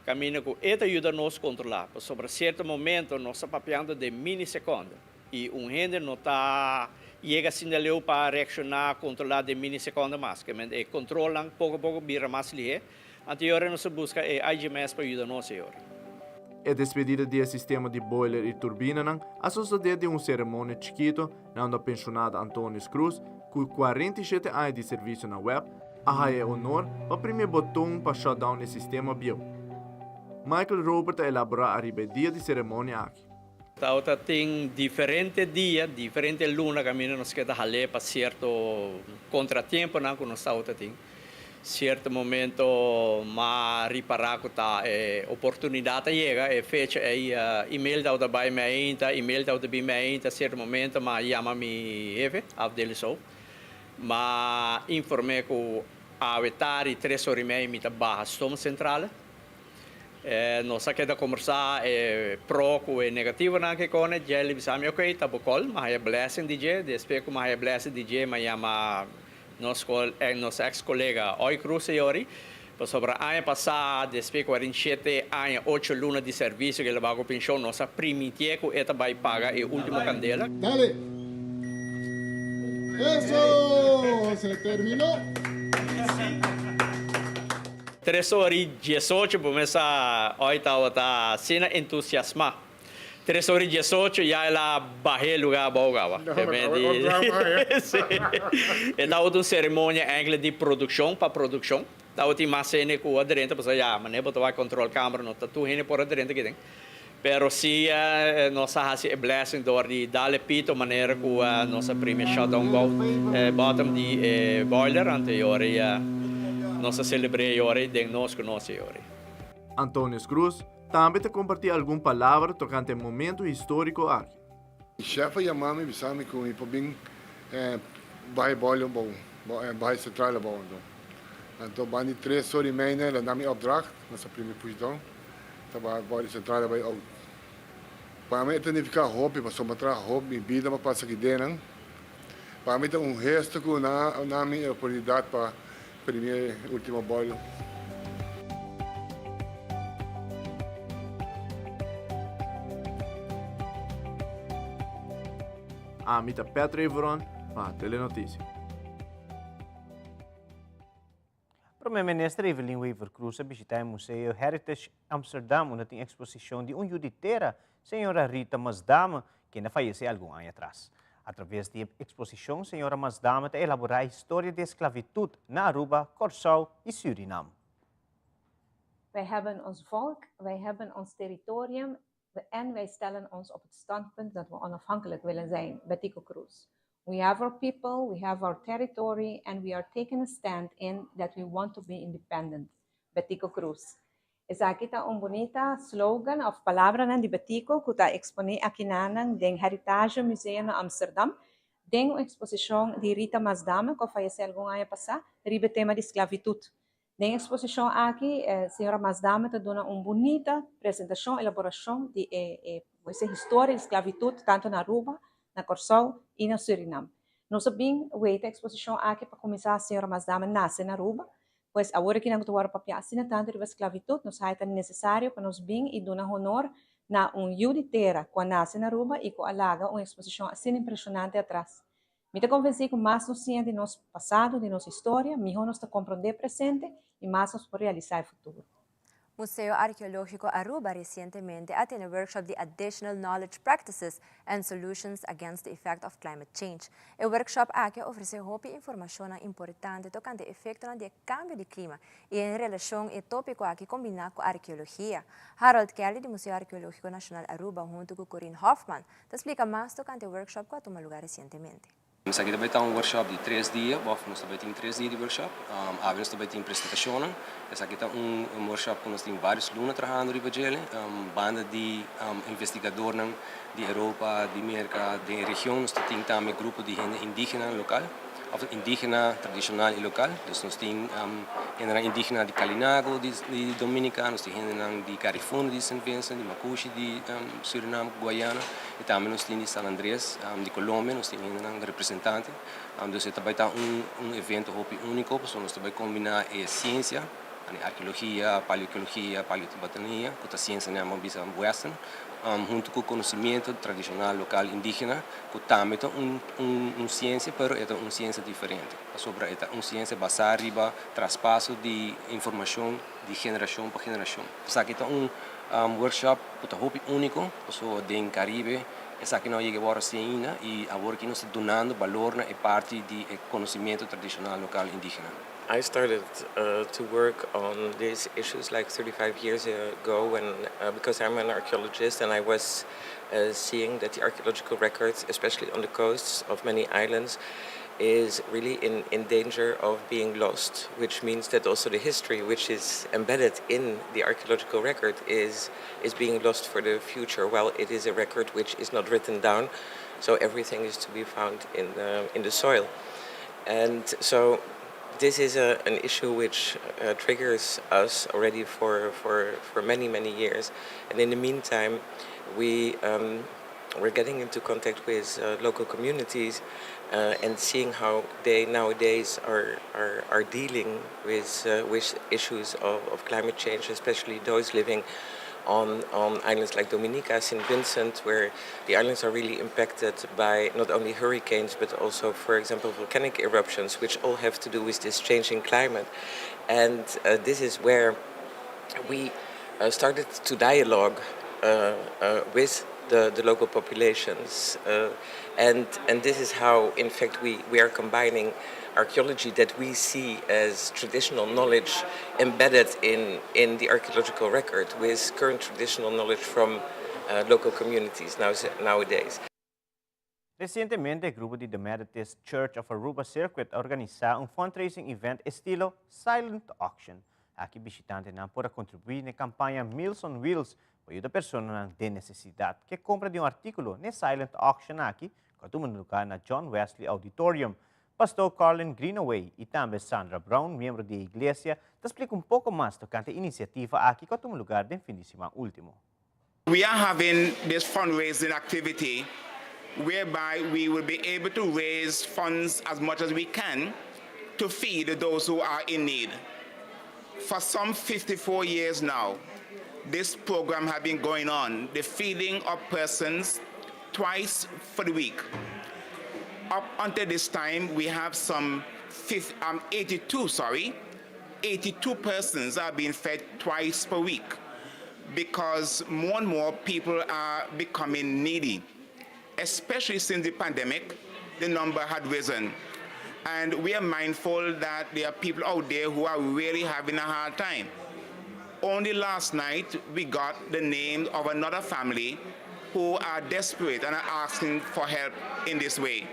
kaminda ku e ta yuda nos kontrolá. Pasobra sierto momento nos ta papiando den minisekonde i un hende no ta yega asina leu pa reakshoná, kontrolá den minisekonde mas. Ke men e kontrolnan poko poko bira mas lihé. Anto e ora nos a buska e IGMS pa yuda nos e ora. E despedida di e sistema di boiler i turbinanan a sosodé den un seremonia chikito na unda penshonado Antonius Cruz, ku 47 aña di servisio na web, a haya e honor pa primi e boton pa shutdown e sistema bieu. Michael Roper ta elaborá ariba e dia di seremonia aki. Tabata tin diferente dia, diferente luna kaminda nos keda hal'é pa sierto kontratiemponan ku nos tabata tin. Sierto momento m'a ripará ku ta e oportunidat a yega, e fecha ei, email tabata bai mi ainda, email tabata bin mi ainda, sierto momento m'a yama mi hefe, Afdelisou, m'a inform'é ku awe tardi tres ora i mei mi ta baha stoomcentrale. Nos a keda kombersá e pro ku e negativonan ke kone. Dje li bisa mi, ok, ta bo kòl. Mi a haya blessing di dje. Despues ku mi a haya blessing di dje, mi a yama nos nos eks kolega Oy Cruz e yori. Pasobra aña pasá, despues 47 aña ocho luna di servisio ku el a baha ku penshon, nos a primitié ku e ta bai paga e último kandela. Dale! Eso! Se terminó! Tres ora i diesocho bo mesa oi tabata asina entusiasmá. Tres ora i diesocho ya el a baha e lugá abou kaba. Sí. E tabata un seremonia enkele di produkshon pa produkshon. Tabatin mas hende ku a drenta pasobra ya manera bo ta wak control camera no ta tur hende por a drenta aki den. Pero si nos a hasi e blessing dor di dal e pito manera ku nos a primi e shutdown bottom di e boiler anto e ora ei nos a selebr'é e ora ei den nos ku nos e ora ei. Antonius Cruz tambe ta kompartí algun palabra tokante e momentu históriko aki. Mi chef a yama mi bisa mi ku mi por bin baha e boiler abou, baha e central abou anto. Anto banda di tres ora i meina el a dami opdracht, nos a primi push down, ta baha boiler central a bai out. Pa mi e ta nifiká hopi pasobra mi a traha hopi mi bida pa pasa aki denan. Pa mi ta un gesto ku nan a duna mi e oportunidat pa primi e ultimo boiler. Ami ta Petro Everon pa Telenoticia. Prome Minister Evelyn Wever-Croes a bishita e Museo Heritage Amsterdam unda tin exposicion di un yu di tera, señora Rita Masdame, kende a fayece algun aña atras. A traves di e exposicion, señora Masdame ta elabora e historia di esclavitud na Aruba, Corsou y Surinam. Wij hebben ons volk, wij hebben ons territorium en wij stellen ons op het standpunt dat we onafhankelijk willen zijn, Betico Cruz. We have our people, we have our territory and we are taking a stand in that we want to be independent, Betico Cruz. Esaki ta un bunita slogan of palabranan di Betico cu ta expone akinanan den Heritage Museum na Amsterdam den un exposicion di Rita Maasdame cu a fayece algun aña pasa riba e tema di sclavitud. Den e eksposishon aki señora Maasdame ta duna un bunita presentashon, elaborashon di e e historia di sklavitut tantu na Aruba, na Kòrsou i na Surinam. Nos a bin weta e eksposishon aki pa kuminsá señora Maasdame nase na Aruba, pues awor aki nan ku ta wòrdu papia asina tantu riba sklavitut nos haya ta nesesario pa nos bin i duna honor na un yu di tera ku a nase na Aruba i ku a laga un eksposishon asina impreshonante atras. Mi ta konvensí ku mas nos siña di nos pasado, di nos historia, mihó nos ta komprondé presente i mas nos por realisá e futuro. Museo Arkeológiko Aruba resientemente a tene workshop di Additional Knowledge Practices and Solutions Against the Effect of Climate Change. E workshop aki a ofresé hopi informashonnan importante tokante efektonan di e kambio di klima i en relashon e tópiko aki kombiná ku arkeologia. Harold Kelly di Museo Arkeológiko Nashonal Aruba huntu ku Corinne Hoffman ta splika mas tokante e workshop ku a tuma lugá resientemente. Esaki ta bai ta un workshop di tres dia of nos ta bai tin tres dia di workshop. Awe nos ta bai tin presentashonnan. Esaki ta un workshop ku nos tin vários luna trahando riba djele. Banda di investigadornan di Europa, di Merka, den e region nos ta tin tambe grupo di hende indígena lokal of indígena tradishonal i lokal. Dus nos tin hendenan indígena di Kalinago di Dominica, nos tin hendenan di Garifuna di Sint Vincent, di Makushi di Surinam, Guayana i tambe nos tin di San Andres di Colombia, nos tin hendenan representante. Dus e ta bai ta un evento hopi úniko pasobra nos ta bai kombiná e siensia, arkeologia, paleoarkeologia, paleobatania ku ta siensia nan bisa western, huntu ku konosimiento tradishonal lokal indígena ku tambe ta un siensia pero e ta un siensia diferente pasobra e ta un siensia basá riba traspaso di informashon di generashon pa generashon. Esaki ta un workshop ku ta hopi úniko pasobra den Karibe esaki no a yega wòrdu hasi ainda i awor aki nos ta dunando balor na e parti di e konosimiento tradishonal lokal indígena. I started to work on these issues like 35 years ago when because I'm an archaeologist and I was seeing that the archaeological records, especially on the coasts of many islands, is really in, in danger of being lost, which means that also the history which is embedded in the archaeological record is, is being lost for the future. Well, it is a record which is not written down, so everything is to be found in the, in the soil. And so this is a, an issue which uh, triggers us already for, for, for many, many years. And in the meantime, we, um, we're getting into contact with uh, local communities uh, and seeing how they nowadays are, are, are dealing with, uh, with issues of, of climate change, especially those living on, on islands like Dominica, St. Vincent, where the islands are really impacted by not only hurricanes, but also, for example, volcanic eruptions, which all have to do with this changing climate. And uh, this is where we uh, started to dialogue uh, uh, with the, the local populations. Uh, and, and this is how, in fact, we, we are combining archaeology that we see as traditional knowledge embedded in, in the archaeological record with current traditional knowledge from uh, local communities now, nowadays. Resientemente, e grupo di The Methodist Church of Aruba Circuit a organisa un fundraising event estilo Silent Auction. Aki bishitantenan por a contribui na e campaña Meals on Wheels pa yuda personanan den necesidad cu e compra di un articulo na e Silent Auction aki cu a tuma lugar na John Wesley Auditorium. Pastor Carlin Greenaway y tambe Sandra Brown, miembro di e iglesia, ta splica un poco mas tocante e iniciativa aki cu a tuma lugar den fin di siman ultimo. We are having this fundraising activity whereby we will be able to raise funds as much as we can to feed those who are in need. For some 54 years now, this program has been going on, the feeding of persons twice for the week. Up until this time, we have some 50, um, 82, sorry, 82 persons are being fed twice per week because more and more people are becoming needy. Especially since the pandemic, the number had risen. And we are mindful that there are people out there who are really having a hard time. Only last night, we got the name of another family who are desperate and are asking for help in this way.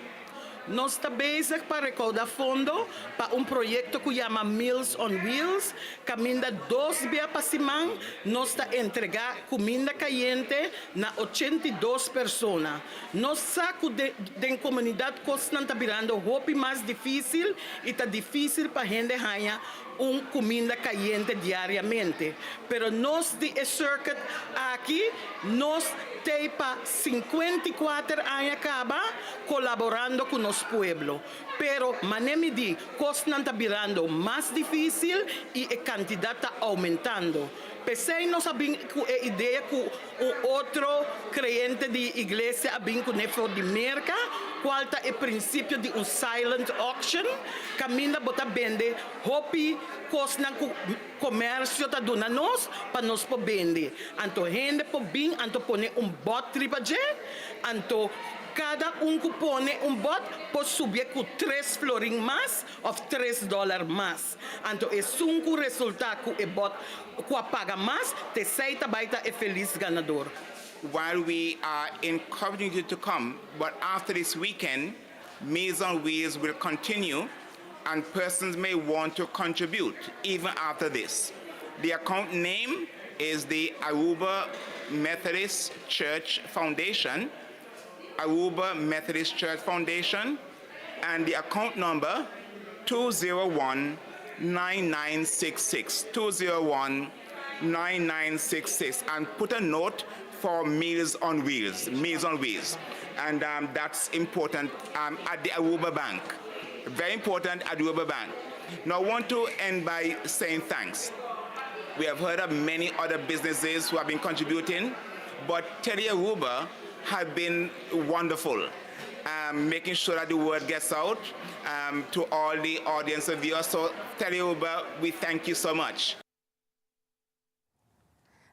Nos ta bezig pa rekouda fondo pa un proyekto ku yama Meals on Wheels, kaminda dos bia pa siman nos ta entregá kuminda kayente na 82 persona. Nos sa ku den komunidat kosnan ta birando hopi mas difísil i ta difísil pa hende haña un kuminda kayente diariamente. Pero nos di e circuit aki nos t'ei pa 54 aña kaba kolaborando ku nos pueblo. Pero mané mi di, kosnan ta birando mas difísil i e kantidat ta oumentando. P'esei nos a bin ku e idea ku un otro kreyente di iglesia a bin kuné for di Merka, kual ta e prinsipio di un silent auction, kaminda bo ta bende hopi kosnan ku komersio ta duna nos pa nos por bende. Anto hende por bin anto pone un bòt riba dje, anto kada un ku pone un bòt por subié ku tres florin mas òf tres dòler mas. Anto esun ku resultá ku e bòt ku a paga mas, t'esei ta bai ta e felis ganador. While we are encouraging you to come, but after this weekend, Meals on Wheels will continue and persons may want to contribute even after this. The account name is the Aruba Methodist Church Foundation, Aruba Methodist Church Foundation, and the account number 201 9966 201 9966 and put a note for Meals on Wheels, Meals on Wheels. And um, that's important um, at the Aruba Bank. Very important at the Aruba Bank. Now, I want to end by saying thanks. We have heard of many other businesses who have been contributing, but Teddy Aruba have been wonderful. Um, making sure that the word gets out um, to all the audience of viewers. So, Teddy Aruba, we thank you so much.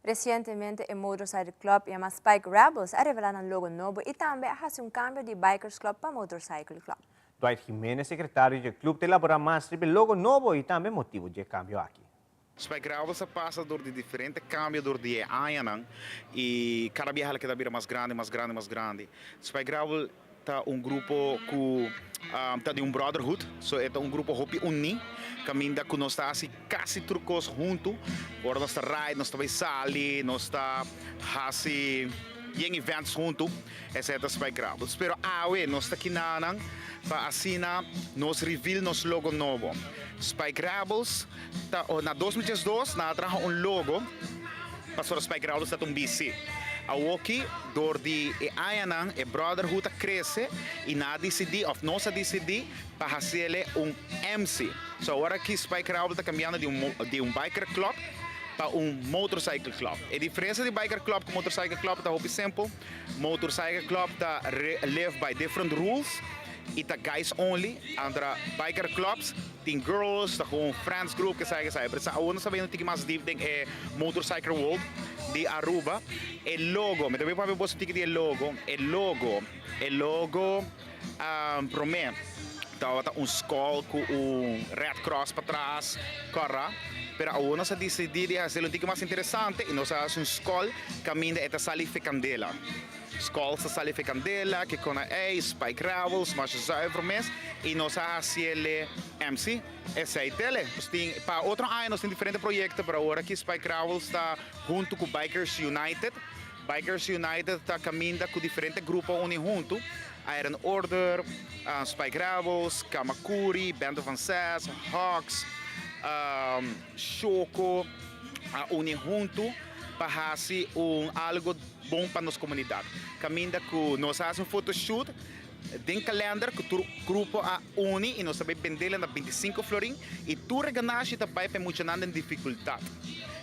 Recientemente e Motorcycle Club yama Spike Rebels a revela nan logo nobo y tambe a haci un cambio di Bikers Club pa Motorcycle Club. Dwight Jimenez, secretario di e club, ta elabora mas riba e logo nobo y tambe motibo di e cambio aki. Spike Rebels a pasa door di diferente cambio door di e añanan y cada biaha el a keda bira mas grandi, mas grandi, mas grandi. Spike Rebel ta un grupo cu ta di un brotherhood, so e ta un grupo hopi uni, caminda cu nos ta haci casi tur cos hunto. Ora nos ta ride, nos ta bay sali, nos ta haci yen events hunto, esey ta Spike Rebels. Pero awe nos ta kinanan pa asina nos reveal nos logo nobo. Spike Rebels ta na 2012 nan a traha un logo pasobra Spike Rebels ta un bici. Awoki dor di e añanan e brotherhood a crece y nan a dicidi of nos a dicidi pa haciele un MC. So awor aki Spike Rebel ta cambiando di un di un biker club pa un motorcycle club. E diferencia di biker club cu motorcycle club ta hopi simpel. Motorcycle club ta live by different rules y ta guys only. Antra biker clubs Tin girls, ta gewoon friends group, kesaya kesaya. Pero sa awor nos ta bayendo tiki mas deep den e motorcycle world di Aruba. E logo, mi ta bay papia boso tiki di e logo. E logo, e logo prome tabata un skull cu un red cross patras, cora. Pero awor nos a dicidi di hacielo un tiki mas interesante y nos a haci un skull caminda e ta sali fe candela. Skol sa sali fe kandela, ke kona ei, Spike Rebels, masha zuiver mes, i nos a hasiele MC, esei tele. Nos tin, pa otro aña nos tin diferente proyekto, pero awor aki Spike Rebels ta huntu ku Bikers United. Bikers United ta kaminda ku diferente grupo a uni huntu, Iron Order, Spike Rebels, Kamakuri, Bende van Zes, Hawks, Shoko, a uni huntu pa hasi un algo bon pa nos komunidat. Kaminda ku nos a hasi un photoshoot den kalender ku tur grupo a uni i nos ta bai bendela na bintisinko florin i tur e ganashi ta bai pa e muchanan den difikultat.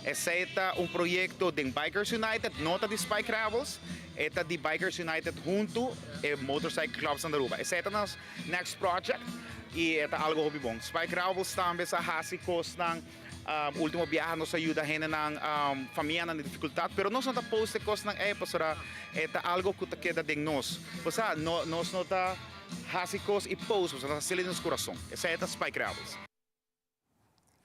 Esei ta un proyekto den Bikers United, no ta di Spike Rebels, e ta di Bikers United huntu e Motorcycle Clubs na Aruba. Esei ta nos next project i e ta algo hopi bon. Spike Rebels tambe sa hasi kosnan. Ultimo biaha nos a yuda hendenan, famianan den dificultad, pero nos no ta post e cosnan ey pasobra e ta algo cu ta keda den nos. Bo sa, no, nos no ta haci cos y post, pasobra nos ta haciel den nos curason. Esey ta Spike Rebels.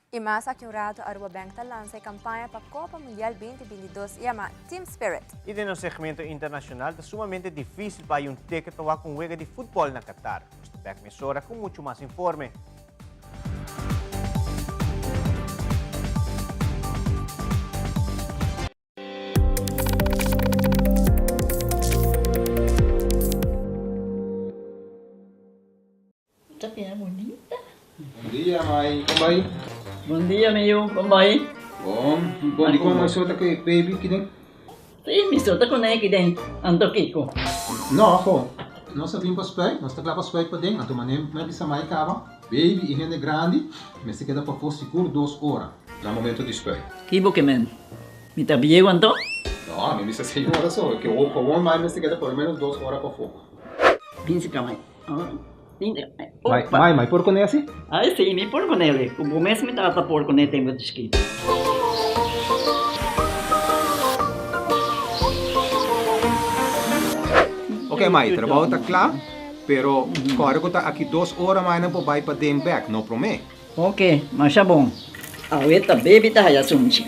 Y mas aki un rato Aruba Bank ta lansa e campaña pa Copa Mundial 2022 yama Team Spirit. Y den nos segmento internacional ta sumamente dificil pa hay un ticket pa wak un wega di futbol na Qatar. Nos ta bek mesora cu mucho mas informe. Ta bira bunita. Bon dia mai, kon bai? Bon dia mi yu, kon bai? Bon, bon di kon mai sota ku e baby kiden? Sí, mi sota ku ne kiden, anto kiko? No, ho, nos a bin pa spuit, nos ta kla pa spuit paden, anto manera mi a bisa mai kaba, baby i hende grandi mester keda pafó sigur dos ora na momento di spuit. Ki bo ke men? Mi ta bieu anto? No, mi bisa seis ora so. Ke gewoon mai mester keda por lo menos dos ora pafó. Bin si ka mai. Mai, mai, mai por kuné asi? Ai si, mi por kuné le. Ku bo mes mi tata por kuné tempu di chikitu. Ok mai, trabou ta kla, pero kòrda ku ta aki dos ora mai nan por bai paden bèk, no promé. Ok, masha bon. Awe ta baby ta haya sunchi.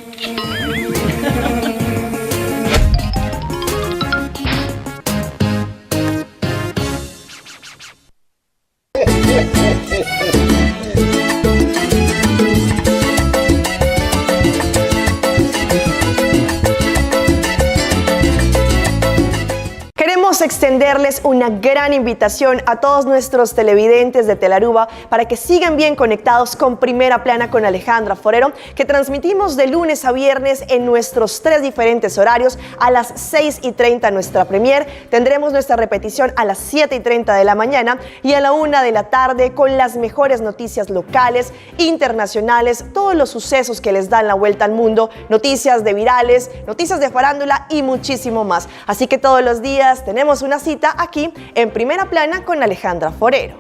Queremos extenderles una gran invitación a todos nuestros televidentes de Telaruba para que sigan bien conectados con Primera Plana con Alejandra Forero, que transmitimos de lunes a viernes en nuestros tres diferentes horarios a las 6 y 30 nuestra premier. Tendremos nuestra repetición a las 7 y 30 de la mañana y a la 1 de la tarde con las mejores noticias locales, internacionales, todos los sucesos que les dan la vuelta al mundo, noticias de virales, noticias de farándula y muchísimo más. Así que todos los días tenemos una cita aquí en Primera Plana con Alejandra Forero.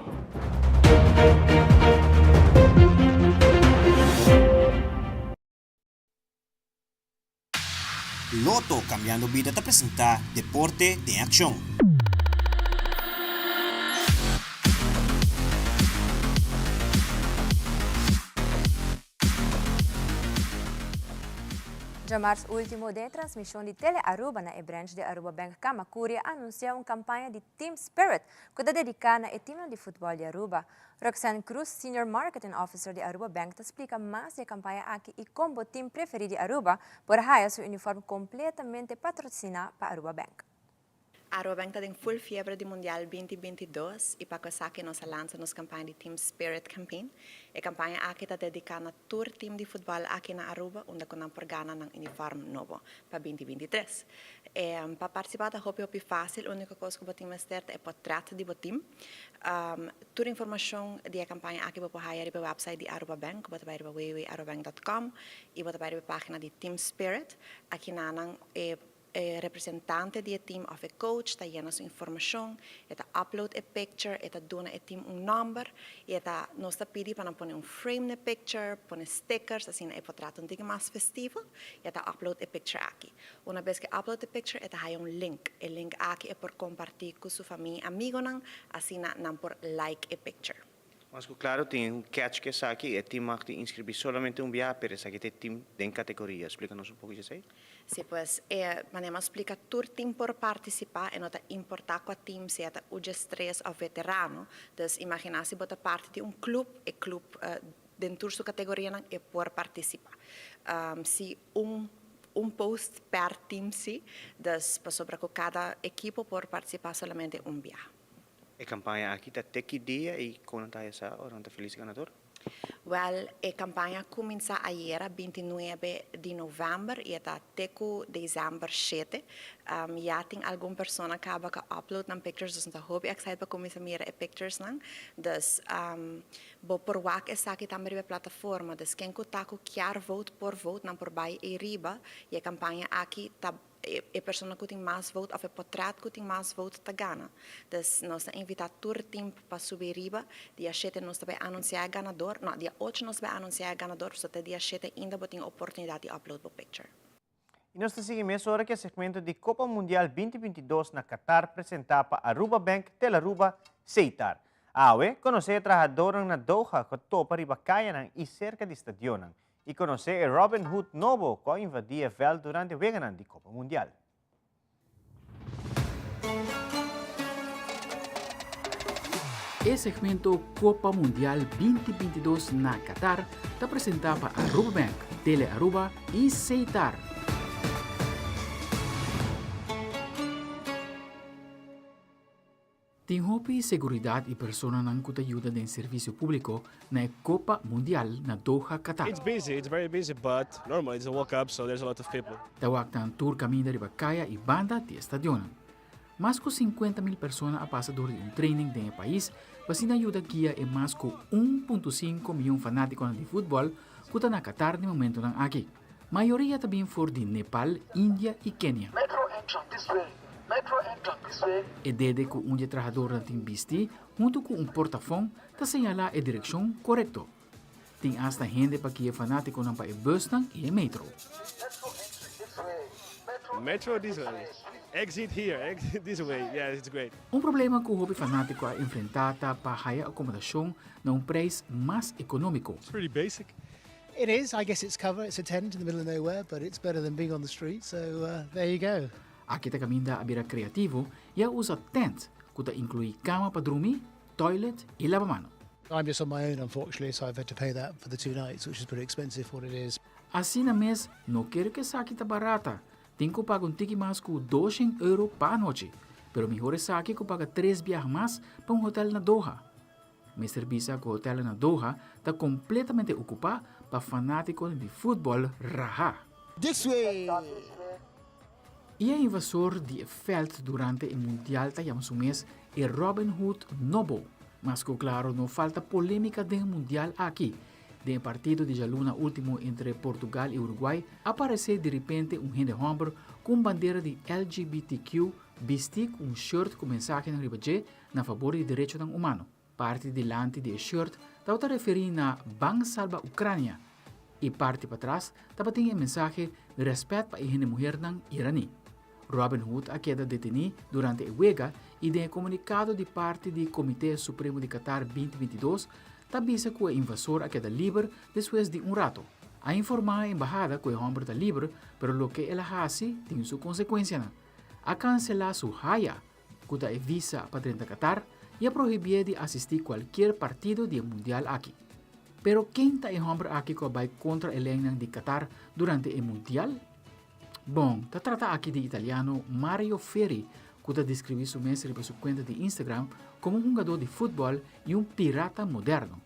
Lotto Cambiando Bida ta presenta Deporte den Accion. Djamars ultimo den e transmision di Tele Aruba na e branch di Aruba Bank Camacuri a anuncia un campaña di Team Spirit cu ta dedica na e teamnan di futbol di Aruba. Roxanne Cruz, Senior Marketing Officer di Aruba Bank ta splica mas di e campaña aki y con bo team preferi di Aruba por haya su uniform completamente patrocina pa Aruba Bank. Aruba Bank ta den full fiebre di Mundial 2022 y pa cu esaki nos a lansa nos campaña di Team Spirit Campaign. E campaña aki ta dedica na tur team di futbol aki na Aruba unda cu nan por gana nan uniform nobo pa 2023. Pa participa ta hopi hopi facil, unico cos cu bo tin mester ta e potret di bo team. Tur informacion di e campaña aki bo por haya riba e website di Aruba Bank, bo ta bay riba www.arubabank.com y bo ta bay riba e pagina di Team Spirit. Aki nan e E representante di e team of e coach ta yena su informacion, e ta upload e picture, e ta duna e team un nomber y e ta nos ta pidi pa nan pone un frame na e picture, pone stickers asina e por trata un tiki mas festivo y e ta upload e picture aki. Una bes cu e upload e picture e ta haya un link, e link aki e por comparti cu su famia y amigonan asina nan por like e picture. Mas ku klaro tin un catch ku esaki, e team mag di inskribí solamente un biaha, pero esaki ta e team den kategoria. Splika nos un poko dje esei. Si pues, e manera mi a splika tur team por partisipá, e no ta importá kua team, sea ta U-diestres òf veterano. Dus imaginá si bo ta parti di un klup, e klup den tur su kategorianan e por partisipá. Si un un post per team si, dus pasobra ku kada ekipo por partisipá solamente un biaha. E kampaña aki ta te ki dia i kon nan ta haya sa ora nan ta felis ganador? Wèl, e kampaña a kuminsá ayera, bintinuebe di novèmber, i e ta te ku desèmber shete. Ya tin algun persona kaba ku a upload nan pictures, dus nos ta hopi excited pa kuminsá mira e picturesnan. Dus, bo por wak esaki tambe riba e plataforma. Dus ken ku ta ku kier vote por vote, nan por bai ei riba. I e kampaña aki ta E persona ku tin mas vote òf e potret ku tin mas vote ta gana. Dus nos ta invitá tur team pa subi riba. Dia shete nos ta bai anunsiá e ganador. No, dia ocho nos ta bai anunsiá e ganador, so te dia shete ainda bo tin oportunidat di upload bo picture. I nos ta sigui mesora ku e segmento di Copa Mundial 2022 na Qatar presentá pa Aruba Bank, Telaruba, Seitar. Awe, konosé e trahadornan na Doha ku a topa riba kayanan i serka di stadionnan. I konosé e Robin Hood nobo ku a invadí e vèlt durante weganan di Kopa Mundial. E segmento Kopa Mundial 2022 na Qatar ta presentá pa Aruba Bank, Tele Aruba i Seitar. Tin hopi seguridat i personanan ku ta yuda den servisio públiko na e Kopa Mundial na Doha, Qatar. It's busy, it's very busy, but normal, it's a World Cup, so there's a lot of people. Ta wak nan tur kaminda riba kaya i banda di e stadionnan. Mas ku 50 mil persona a pasa dor di un training den e pais pa asina yuda guia e mas ku un punto sinku mion fanátikonan di futbòl ku ta na Qatar den momentunan aki. Mayoria ta bin for di Nepal, India i Kenia. E dede ku un di e trahadornan tin bisti huntu ku un portafon ta señalá e direkshon korekto. Tin asta hende pa guia fanátikonan pa e bùsnan i e metro. Metro this way, exit here, exit this way, yeah it's great. Un problema ku hopi fanátiko a enfrentá ta pa haya akomodashon na un preis mas ekonómiko. It's pretty basic. It is, I guess it's cover, it's a tent in the middle of nowhere, but it's better than being on the street, so there you go. Aki ta kaminda a bira kreativo i a usa tent ku ta inkluí kama pa drumi, toilet i labamano. I'm just on my own unfortunately, so I've had to pay that for the two nights, which is pretty expensive for what it is. Asina mes, no kere ku esaki ta barata. Tin ku paga un tiki mas ku doshen euro pa anochi, pero mihor esaki ku paga tres biaha mas pa un hotel na Doha. Mester bisa ku hotelnan na Doha ta kompletamente okupá pa fanátikonan di futbòl raha. This way! I e invasor di e fèlt durante e mundial ta yama su mes e Robin Hood nobo. Mas ku klaro no falta polémika den e mundial aki. Den e partido di djaluna último entre Portugal i Uruguay a paresé diripente un hende hòmber ku un bandera di LGBTQ bistí ku un shirt ku mensahenan riba dje na fabor di derechonan humano. Parti dilanti di e shirt tabata referí na Ban Salba Ucrania i parti patras tabatin e mensahe Rèspèt pa e hende muhernan iraní. Robin Hood a keda detení durante e wega i den e komunikado di parti di Komité Supremo di Qatar 2022 ta bisa ku e invasor a keda liber despues di un rato. A informá e embahada ku e hòmber ta liber pero loke el a hasi tin su konsekuensianan. A kanselá su haya ku ta e visa pa drenta Qatar i a prohibié di asistí kualkier partido di e mundial aki. Pero ken ta e hòmber aki ku a bai kontra e leinan di Qatar durante e mundial? Bon, ta trata aki di italiano Mario Ferri ku ta deskribí su mes riba su kuenta di Instagram komo un hungadó di futbòl i un pirata moderno.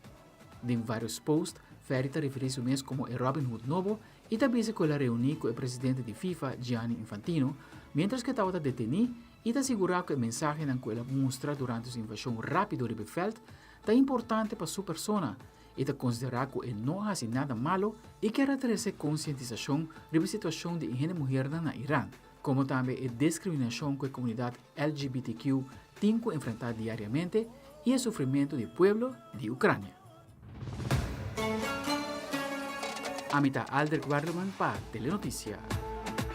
Den vários post, Ferri ta referí su mes komo e Robin Hood nobo i ta bisa ku el a reuní ku e presidente di FIFA, Gianni Infantino, miéntras ku e tabata detení i ta sigurá ku e mensahenan ku el a mustra durante su invashon rápido riba e vèlt ta importante pa su persona i ta konsiderá ku e no a hasi nada malu i kier a trese konsientisashon riba e situashon di e hende muhernan na Iran, komo tambe e diskriminashon ku e komunidat LGBTQ tin ku enfrentá diariamente i e sufrimentu di pueblo di Ukrania. Ami ta Aldrich Werleman pa Telenoticia.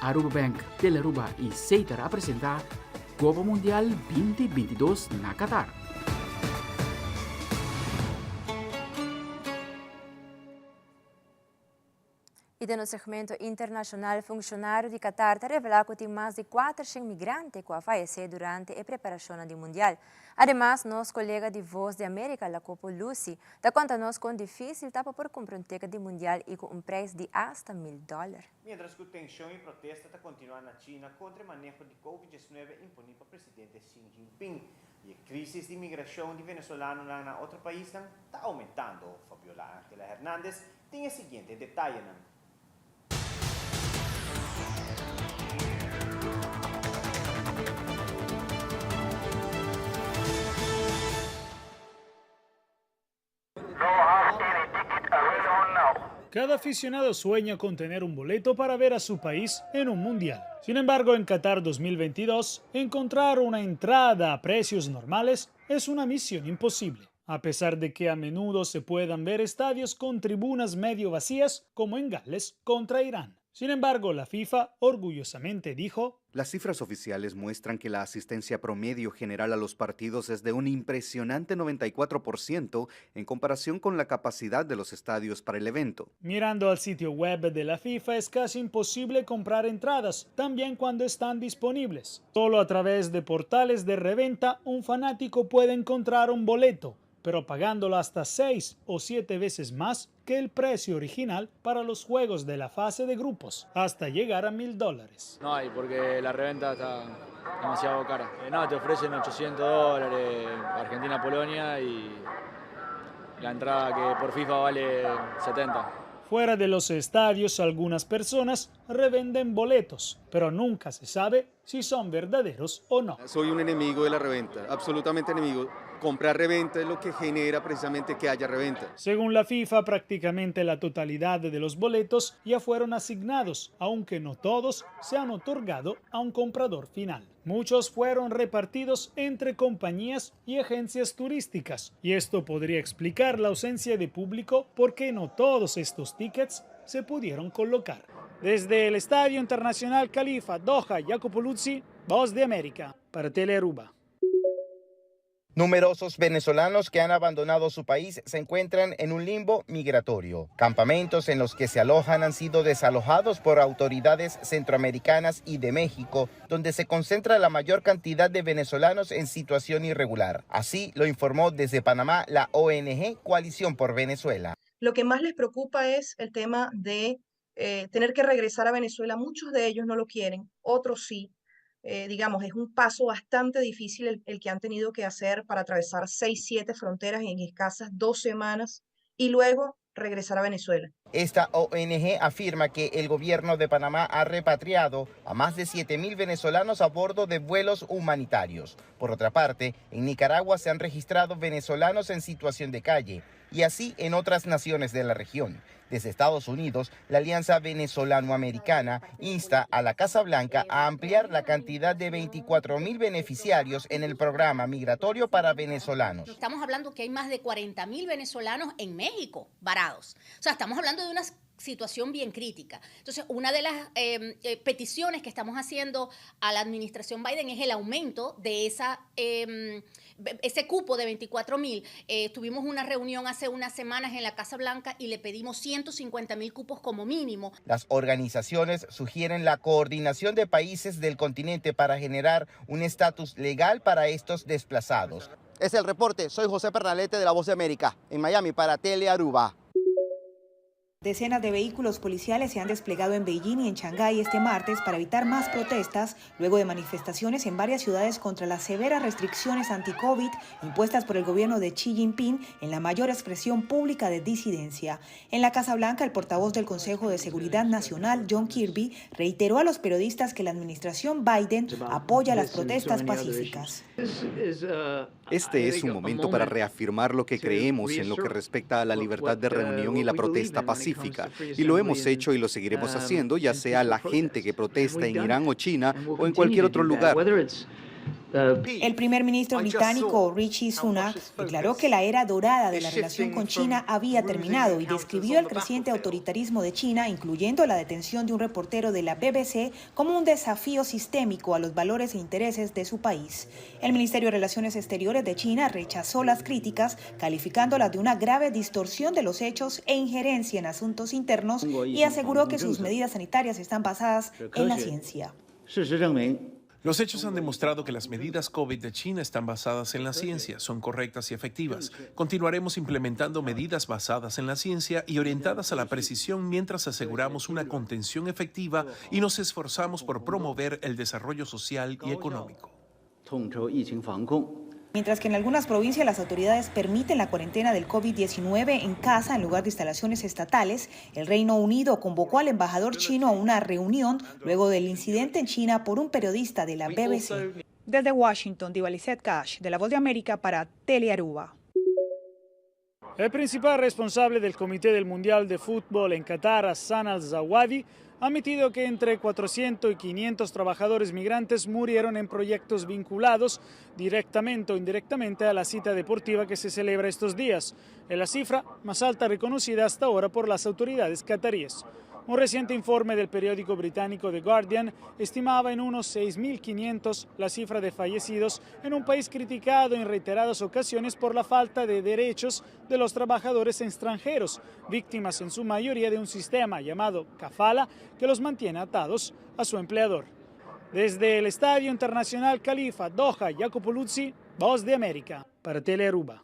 Aruba Bank, Telearuba y Setar a presenta Copa Mundial 2022 na Qatar. I den nos segmento internashonal funshonario di Qatar ta revelá ku tin mas di kuatershen migrante ku a fayesé durante e preparashonnan di Mundial. Ademas nos kolega di Voz di Amerika Lacopo Lucy ta konta nos kon difísil ta pa por kumpra un ticket di Mundial i ku un preis di asta mil dòler. Mientras ku tenshon i protesta ta kontinuá na China kontra e maneho di Covid diesnuebe imponí pa presidente Xi Jinping i e krísis di migrashon di venezolanonan na otro paisnan ta oumentando, Fabiola Angela Hernandez Tin e siguiente detayenan. Cada aficionado sueña con tener un boleto para ver a su país en un mundial. Sin embargo, en Qatar 2022, encontrar una entrada a precios normales es una misión imposible. A pesar de que a menudo se puedan ver estadios con tribunas medio vacías, como en Gales contra Irán. Sin embargo, la FIFA orgullosamente dijo, Las cifras oficiales muestran que la asistencia promedio general a los partidos es de un impresionante 94% en comparación con la capacidad de los estadios para el evento. Mirando al sitio web de la FIFA es casi imposible comprar entradas, también cuando están disponibles. Solo a través de portales de reventa un fanático puede encontrar un boleto, pero pagándolo hasta seis o siete veces más que el precio original para los juegos de la fase de grupos, hasta llegar a mil dólares. No hay, porque la reventa está demasiado cara. Eh, no, te ofrecen 800 dólares Argentina-Polonia y la entrada que por FIFA vale 70. Fuera de los estadios, algunas personas revenden boletos, pero nunca se sabe si son verdaderos o no. Soy un enemigo de la reventa, absolutamente enemigo. Comprar reventa es lo que genera precisamente que haya reventa. Según la FIFA, prácticamente la totalidad de los boletos ya fueron asignados, aunque no todos se han otorgado a un comprador final. Muchos fueron repartidos entre compañías y agencias turísticas, y esto podría explicar la ausencia de público porque no todos estos tickets se pudieron colocar. Desde el Estadio Internacional Califa, Doha, Jacopo Luzzi, Voz de América, para Telearuba. Numerosos venezolanos que han abandonado su país se encuentran en un limbo migratorio. Campamentos en los que se alojan han sido desalojados por autoridades centroamericanas y de México, donde se concentra la mayor cantidad de venezolanos en situación irregular. Así lo informó desde Panamá la ONG Coalición por Venezuela. Lo que más les preocupa es el tema de eh, tener que regresar a Venezuela. Muchos de ellos no lo quieren, otros sí. Eh, digamos, es un paso bastante difícil el, el que han tenido que hacer para atravesar seis, siete fronteras en escasas dos semanas y luego regresar a Venezuela. Esta ONG afirma que el gobierno de Panamá ha repatriado a más de 7.000 venezolanos a bordo de vuelos humanitarios. Por otra parte, en Nicaragua se han registrado venezolanos en situación de calle y así en otras naciones de la región. Desde Estados Unidos, la Alianza Venezolano-Americana insta a la Casa Blanca a ampliar la cantidad de 24.000 beneficiarios en el programa migratorio para venezolanos. Estamos hablando que hay más de 40 mil venezolanos en México varados. O sea, estamos hablando de una situación bien crítica. Entonces, una de las eh, eh, peticiones que estamos haciendo a la administración Biden es el aumento de esa, eh, ese cupo de 24 mil. Eh, tuvimos una reunión hace unas semanas en la Casa Blanca y le pedimos 150 mil cupos como mínimo. Las organizaciones sugieren la coordinación de países del continente para generar un estatus legal para estos desplazados. Es el reporte. Soy José Pernalete de La Voz de América, en Miami para Tele Aruba. Decenas de vehículos policiales se han desplegado en Beijing y en Shanghái este martes para evitar más protestas luego de manifestaciones en varias ciudades contra las severas restricciones anti-COVID impuestas por el gobierno de Xi Jinping en la mayor expresión pública de disidencia. En la Casa Blanca, el portavoz del Consejo de Seguridad Nacional, John Kirby, reiteró a los periodistas que la administración Biden apoya las protestas pacíficas. Este es un momento para reafirmar lo que creemos en lo que respecta a la libertad de reunión y la protesta pacífica. Y lo hemos hecho y lo seguiremos haciendo, ya sea la gente que protesta en Irán o China o en cualquier otro lugar. El primer ministro británico Rishi Sunak declaró que la era dorada de la relación con China había terminado y describió el creciente autoritarismo de China, incluyendo la detención de un reportero de la BBC, como un desafío sistémico a los valores e intereses de su país. El Ministerio de Relaciones Exteriores de China rechazó las críticas, calificándolas de una grave distorsión de los hechos e injerencia en asuntos internos y aseguró que sus medidas sanitarias están basadas en la ciencia. Los hechos han demostrado que las medidas COVID de China están basadas en la ciencia, son correctas y efectivas. Continuaremos implementando medidas basadas en la ciencia y orientadas a la precisión mientras aseguramos una contención efectiva y nos esforzamos por promover el desarrollo social y económico. Mientras que en algunas provincias las autoridades permiten la cuarentena del COVID-19 en casa en lugar de instalaciones estatales, el Reino Unido convocó al embajador chino a una reunión luego del incidente en China por un periodista de la BBC. Desde Washington, Diva Cash, de La Voz de América para Telearuba. El principal responsable del Comité del Mundial de Fútbol en Qatar, Hassan Al-Zawadi, ha admitido que entre 400 y 500 trabajadores migrantes murieron en proyectos vinculados directamente o indirectamente a la cita deportiva que se celebra estos días. Es la cifra más alta reconocida hasta ahora por las autoridades cataríes. Un reciente informe del periódico británico The Guardian estimaba en unos 6.500 la cifra de fallecidos en un país criticado en reiteradas ocasiones por la falta de derechos de los trabajadores extranjeros, víctimas en su mayoría de un sistema llamado kafala que los mantiene atados a su empleador. Desde el Estadio Internacional Califa, Doha, Jacopo Luzzi, Voz de América, para Telearuba.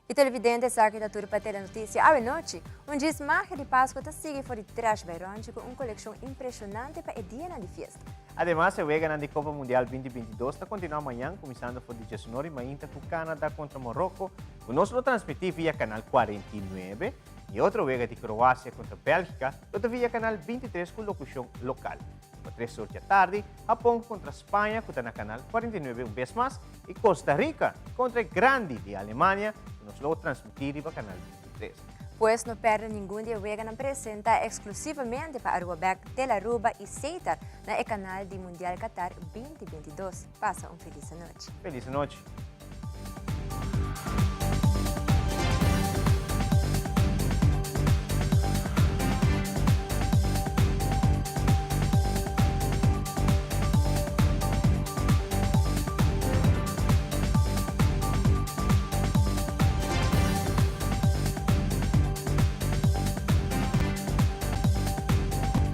Y televidente esaki ta tur pa Telenoticia awe nochi. Un djis magia di Pasco ta sigui for di Trash by Ronchi cu un coleccion impresionante pa e dianan di fiesta. Ademas e weganan di Copa Mundial 2022 ta continua mañan cuminsando for di diesunor y mainta cu Canada contra Morocco cu nos lo transmiti via canal 49 y otro wega di Croacia contra Belgica lo ta via canal 23 cu locucion local. Pa tres or djatardi, Hapon kontra Spaña ku ta na kanal 49 un bes mas i Costa Rica kontra e grandi di Alemania ku nos lo transmití riba kanal 23. Pues no pèrdè ningun di e weganan presentá eksklusivamente pa Aruba Bek, Telaruba i Setar na e kanal di Mundial Qatar 2022. Pasa un felis anochi. Felis anochi.